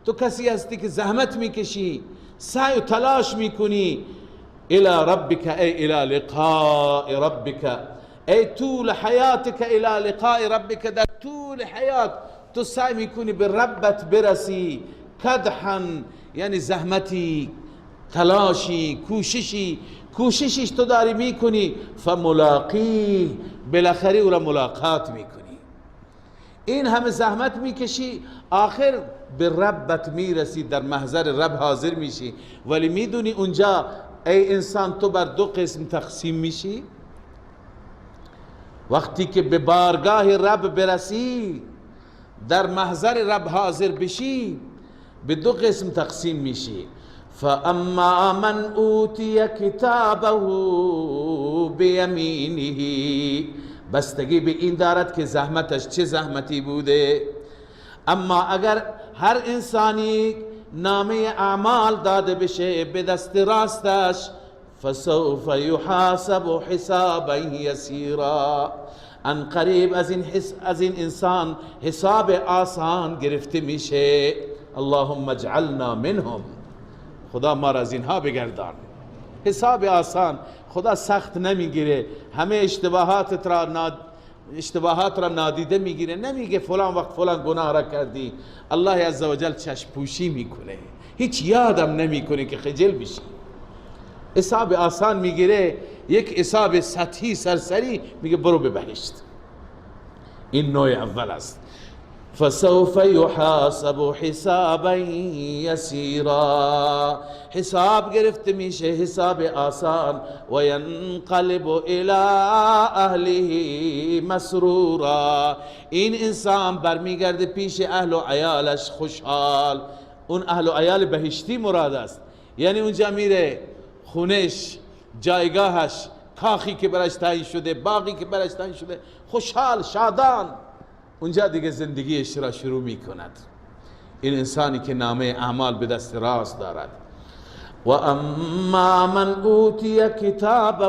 تو کسی هستی که زحمت میکشی، سعی و تلاش میکنی. الی ربک، ای الی لقاء ربک، ای طول حیاتک الی لقاء ربک، در طول حیات تو سعی میکنی به ربت برسی. کدحا یعنی زحمتی، تلاشی، کوششی، کوششش تو داری میکنی. فملاقی، بالاخره او را ملاقات میکنی. این همه زحمت میکشی، آخر به ربت میرسی، در محضر رب حاضر میشی. ولی میدونی اونجا ای انسان تو بر دو قسم تقسیم میشی. وقتی که به بارگاه رب برسی، در محضر رب حاضر بشی، به دو قسم تقسیم میشی. فاما من اوتی کتابه بیمینه، بستگی به این دارد که زحمتش چه زحمتی بوده. اما اگر هر انسانی نامه اعمال داده بشه به دست راستش، فسوف یحاسب حسابا یسیرا، ان قریب از این انسان حساب آسان گرفته میشه. اللهم اجعلنا منهم، خدا ما را از اینها بگردان. حساب آسان، خدا سخت نمیگیره، همه اشتباهات را نادیده میگیره، نمیگه فلان وقت فلان گناه را کردی. الله عزوجل چشم پوشی میکنه، هیچ یادم نمیکنه که خجل بشی. حساب آسان میگیره، یک حساب سطحی سرسری، میگه برو به بهشت. این نوع اول است. فسوف یحاسب حسابا یسیرا، حساب گرفته میشه، حساب آسان. و ینقلب الی اهله مسرورا، این انسان برمیگرده پیش اهل و عیالش خوشحال. اون اهل و عیال بهشتی مراد است، یعنی اونجا میره خونش، جایگاهش، کاخی که براش تعیین شده، باغی که براش تعیین شده، خوشحال شادان اونجا دیگه زندگیش را شروع میکند. این انسانی که نامه اعمال به دست راست دارد. و اما من اوتی کتابه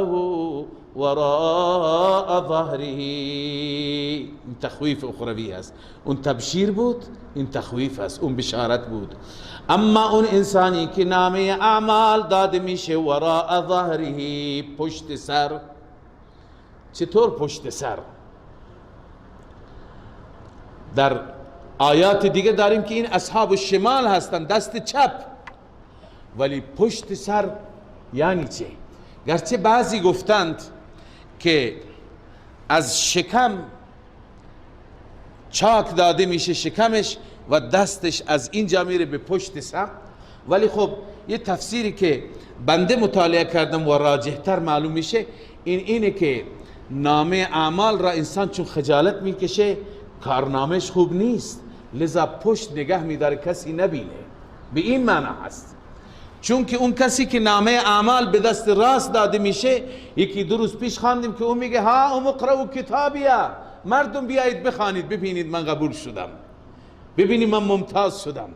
وراء ظهره، این تخویف اخروی است. اون تبشیر بود، این تخویف است، اون بشارت بود. اما اون انسانی که نامه اعمال داده میشه وراء ظهره، پشت سر. چطور پشت سر؟ در آیات دیگه داریم که این اصحاب الشمال هستند، دست چپ، ولی پشت سر یعنی چه؟ گرچه بعضی گفتند که از شکم چاک داده میشه شکمش و دستش از اینجا میره به پشت سر، ولی خب یه تفسیری که بنده مطالعه کردم و راجحتر معلوم میشه اینه که نامه اعمال را انسان چون خجالت میکشه کارنامهش خوب نیست، لذا پشت نگه میداره کسی نبینه. به این معنی هست، چون که اون کسی که نامه اعمال به دست راست داده میشه، یکی دو روز پیش خواندیم که اون میگه ها ام اقرأوا کتابیه، مردم بیایید بخوانید ببینید من قبول شدم، ببینید من ممتاز شدم.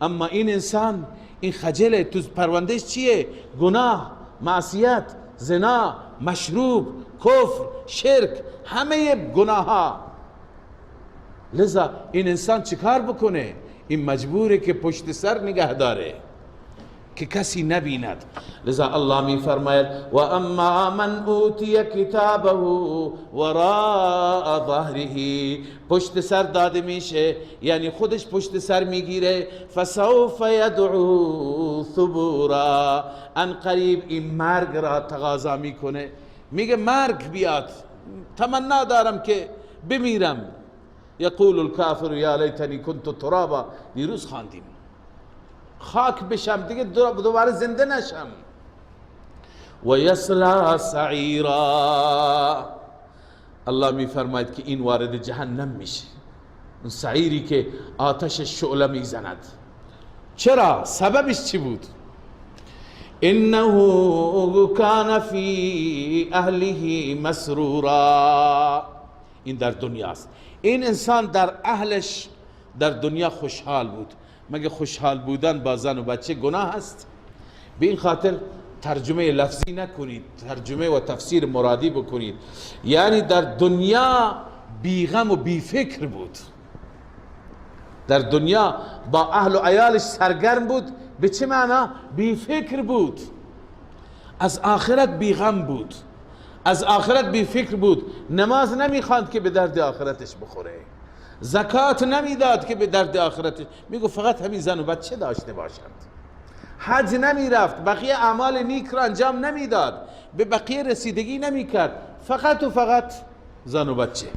اما این انسان این خجله، تو پروندهش چیه؟ گناه، معصیت، زنا، مشروب، کفر، شرک، همه گناه ها. لذا این انسان چیکار بکنه؟ این مجبوره که پشت سر نگه داره که کسی نبیند. لذا الله می فرماید و اما من اوتی کتابه وراء ظهره، پشت سر داده میشه، یعنی خودش پشت سر میگیره. فسوف یدعو ثبورا، ان قریب این مرگ را تقاضا میکنه، میگه مرگ بیاد، تمنا دارم که بمیرم. یقول الکافر یا لیتنی کنت ترابا، دیروز خواندیم، خاک بشم دیگه دوباره زنده نشم. و یصلی سعیرا، الله می فرماید که این وارد جهنم میشه، اون سعیری که آتش شعله میزند. چرا؟ سببش چی بود؟ انه کان فی اهله مسرورا، این در دنیاست. این انسان در اهلش در دنیا خوشحال بود. مگه خوشحال بودن با زن و بچه گناه است؟ به این خاطر ترجمه لفظی نکنید، ترجمه و تفسیر مرادی بکنید. یعنی در دنیا بیغم و بیفکر بود، در دنیا با اهل و عیالش سرگرم بود. به چه معنا؟ بیفکر بود، از آخرت بیغم بود، از آخرت بیفکر بود. نماز نمیخواند که به درد آخرتش بخوره، زکات نمیداد که به درد آخرتش، میگو فقط همین زن و بچه داشته باشند. حج نمیرفت، بقیه اعمال نیک را انجام نمیداد، به بقیه رسیدگی نمیکرد، فقط و فقط زن و بچه.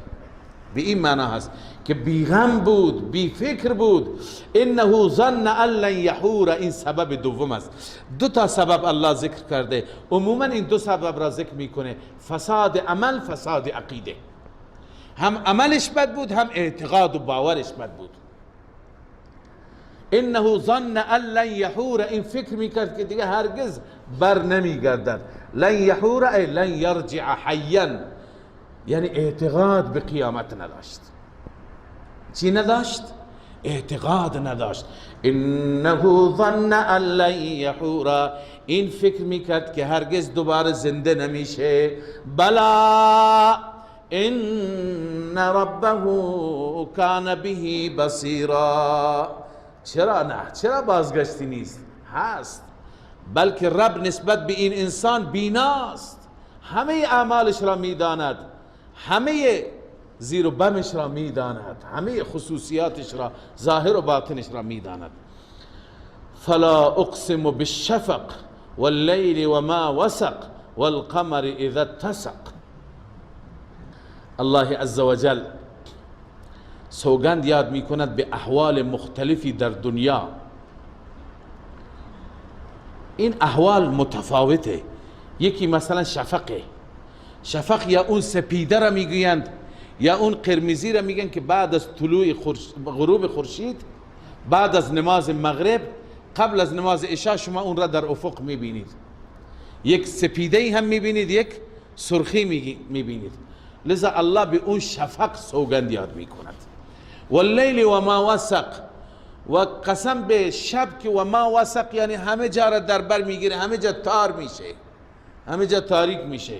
به این معنا هست که بیغم بود، بی فکر بود. انه ظن ان لن یحور، این سبب دوم است. دو تا سبب الله ذکر کرده، عموما این دو سبب را ذکر میکنه: فساد عمل، فساد عقیده. هم عملش بد بود، هم اعتقاد و باورش بد بود. انه ظن ان لن یحور، این فکر میکرد که دیگه هرگز بر نمیگردد. لن یحور ای لن یرجع حیا، یعنی اعتقاد به قیامت نداشت. چی نداشت؟ اعتقاد نداشت. انه ظن ان لن یحور، این فکر میکرد که هرگز دوباره زنده نمیشه. بلا ان ربه کان به بصیرا. چرا نه؟ چرا بازگشتی نیست؟ هست، بلکه رب نسبت به این انسان بیناست، همه اعمالش را میداند، همه زیر و بمش را میداند، همه خصوصیاتش را، ظاهر و باطنش را میداند. فلا اقسم بالشفق واللیل وما وسق والقمر اذا اتسق. الله عزوجل سوگند یاد میکند به احوال مختلفی در دنیا. این احوال متفاوته. یکی مثلا شفقه، شفق یا اون سپیده را میگویند یا اون قرمزی را میگن که بعد از طلوع غروب خورشید، بعد از نماز مغرب، قبل از نماز عشاء شما اون را در افق میبینید. یک سپیده هم میبینید، یک سرخی میبینید. لذا الله به اون شفق سوگند یاد میکند. واللیل و ما وسق، و قسم به شب که و ما وسق یعنی همه جا را در بر میگیره، همه جا تار میشه، همه جا تاریک میشه.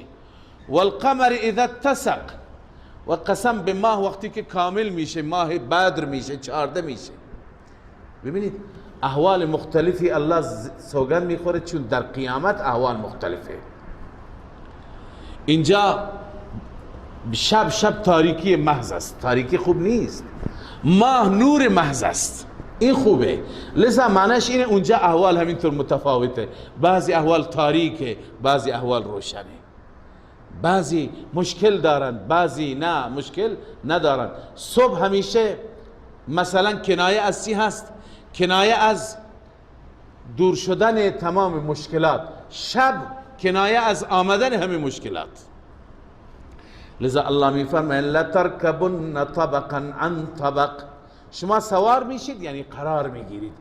والقمر اذا اتسق، و قسم به ماه وقتی که کامل میشه، ماه بدر میشه، 14 میشه. ببینید احوال مختلفی الله سوگند میخوره، چون در قیامت احوال مختلفه. اینجا شب، شب تاریکی محض است، تاریکی خوب نیست. ماه نور محض است، این خوبه. لذا معنیش اینه اونجا احوال همینطور متفاوته، بعضی احوال تاریکه، بعضی احوال روشنه، بعضی مشکل دارند، بعضی نه مشکل ندارند. صبح همیشه مثلا کنایه از چی هست؟ کنایه از دور شدن تمام مشکلات. شب کنایه از آمدن همه مشکلات. لذا الله میفرماید لترکبن طبقا عن طبق، شما سوار میشید یعنی قرار میگیرید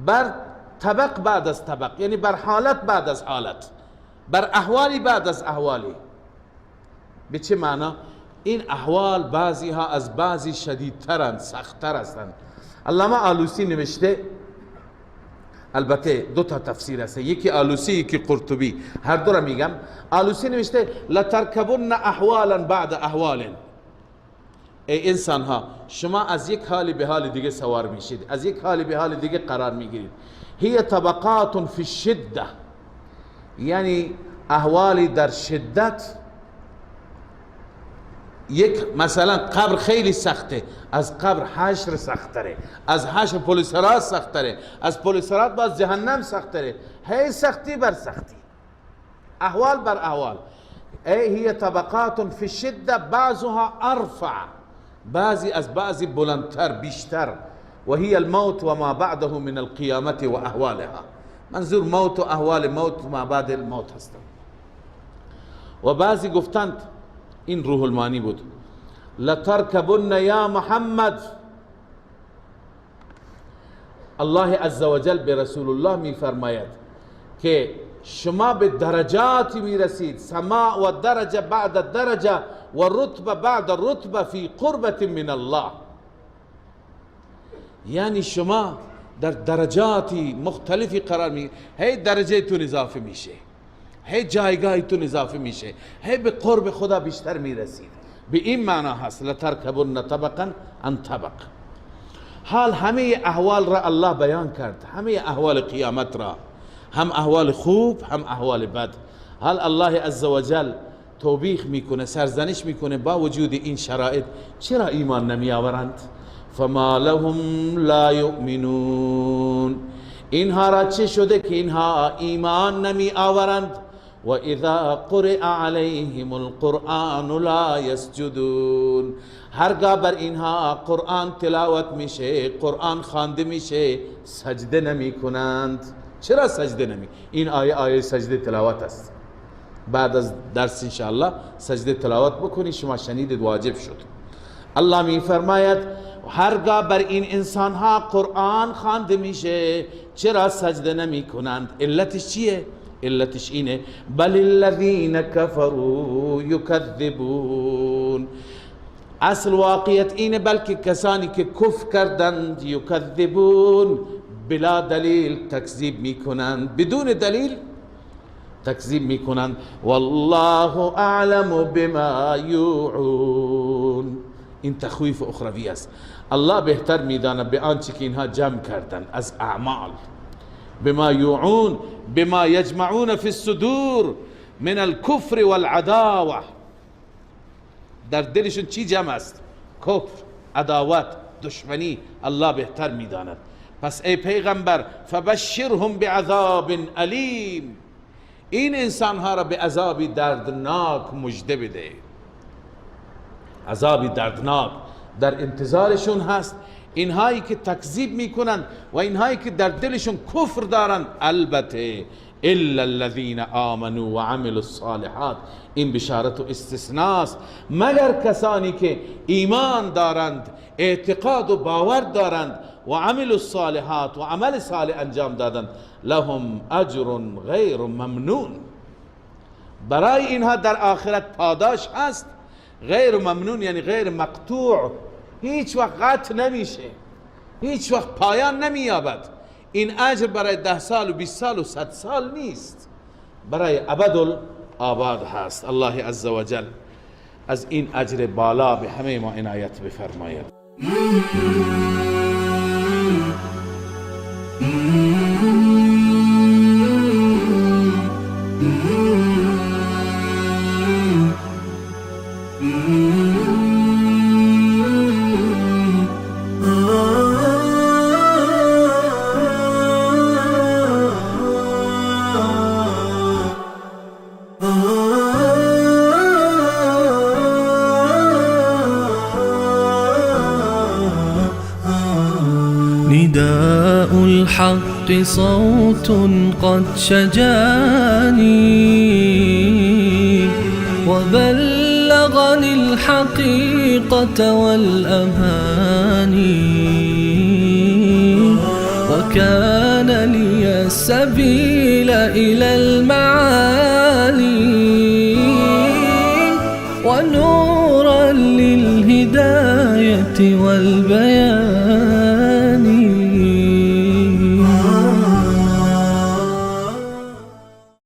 بر طبق بعد از طبق، یعنی بر حالت بعد از حالت، بر احوالی بعد از احوالی. به چه معنا؟ این احوال بعضی ها از بعضی شدیدترند، سختتر هستند. علامه آلوسی نوشته، البته دو تا تفسیر هست، یکی آلوسی یکی قرطبی، هر دو را میگم. آلوسی نوشته لترکبن احوالا بعد احوال، ای انسان ها شما از یک حال به حال دیگه سوار میشید، از یک حال به حال دیگه قرار میگیرید. هی طبقات فی الشده، یعنی احوالی در شدت. یک مثلا قبر خیلی سخته، از قبر حشر سختره، از حشر پل صراط سختره، از پل صراط باز جهنم سختره. هی سختی بر سختی، احوال بر احوال. ای هی طبقات فی الشده بعضها ارفع، بعضی از بعضی بلندتر بیشتر. و هی الموت و ما بعده من القیامت و احوالها، منظور موت و احوال موت و ما بعد الموت هستند. و بعضی گفتند، این روح المانی بود، لترکبن یا محمد، الله عزوجل به رسول الله می فرماید که شما به درجاتی می رسید، سماع و درجه بعد درجه و رتبه بعد رتبه فی قربت من الله، یعنی شما در درجاتی مختلفی قرار می، هی درجه تون اضافه میشه، هی جایگاهتون اضافه میشه، هی به قرب خدا بیشتر میرسید. به این معنا هست لترکبن طبقا عن طبق. حال همه احوال را الله بیان کرد، همه احوال قیامت را، هم احوال خوب هم احوال بد. حال الله عزوجل توبیخ میکنه، سرزنش میکنه با وجود این شرایط چرا ایمان نمی آورند؟ فما لهم لا یؤمنون، اینها را چه شده که اینها ایمان نمی آورند؟ و اذا قرئ علیهم القرآن لا یسجدون، هرگاه بر اینها قرآن تلاوت میشه، قرآن خوانده میشه، سجده نمی کنند. چرا سجده نمی؟ این آیه آیه سجده تلاوت است. بعد از درس انشاءالله سجده تلاوت بکنی، شما شنیدید واجب شد. الله می فرماید هرگاه بر این انسان ها قرآن خوانده میشه چرا سجده نمی کنند؟ علتش چیه؟ علتش اینه بل الذین كفروا یکذبون. اصل واقعیت اینه بلکه کسانی که کفر کردند یکذبون، بلا دلیل تکذیب میکنند، بدون دلیل تکذیب میکنند. والله اعلم بما یوعون. این تخویف اخروی است. الله بهتر میداند به آنچه که اینها جمع کردند از اعمال. بما یوعون، بما یجمعون فی الصدور من الكفر والعداوه. در دلشون چی جمع است؟ کفر، عداوت، دشمنی. الله بهتر میداند. پس ای پیغمبر فبشرهم بعذاب علیم، این انسانها را به عذابی دردناک مژده بده. عذابی دردناک در انتظارشون هست. اینهایی که تکذیب میکنند و اینهایی که در دلشون کفر دارند، البته الا الذين آمنوا وعملوا الصالحات، این بشارت و استثناست، مگر کسانی که ایمان دارند، اعتقاد و باور دارند و عملوا الصالحات و عمل صالح انجام دادند، لهم اجر غیر ممنون. برای اینها در آخرت پاداش هست، غیر ممنون یعنی غیر مقطوع، هیچ وقت قطع نمیشه، هیچ وقت پایان نمییابد. این اجر برای 10 سال و 20 سال و 100 سال نیست، برای ابد الآباد هست. الله عزوجل از این اجر بالا به همه ما عنایت بفرماید. نداء الحق صوت قد شجاني وبلغني الحقيقة والأماني، وكان لي السبيل إلى المعالي ونورا للهداية والبيان.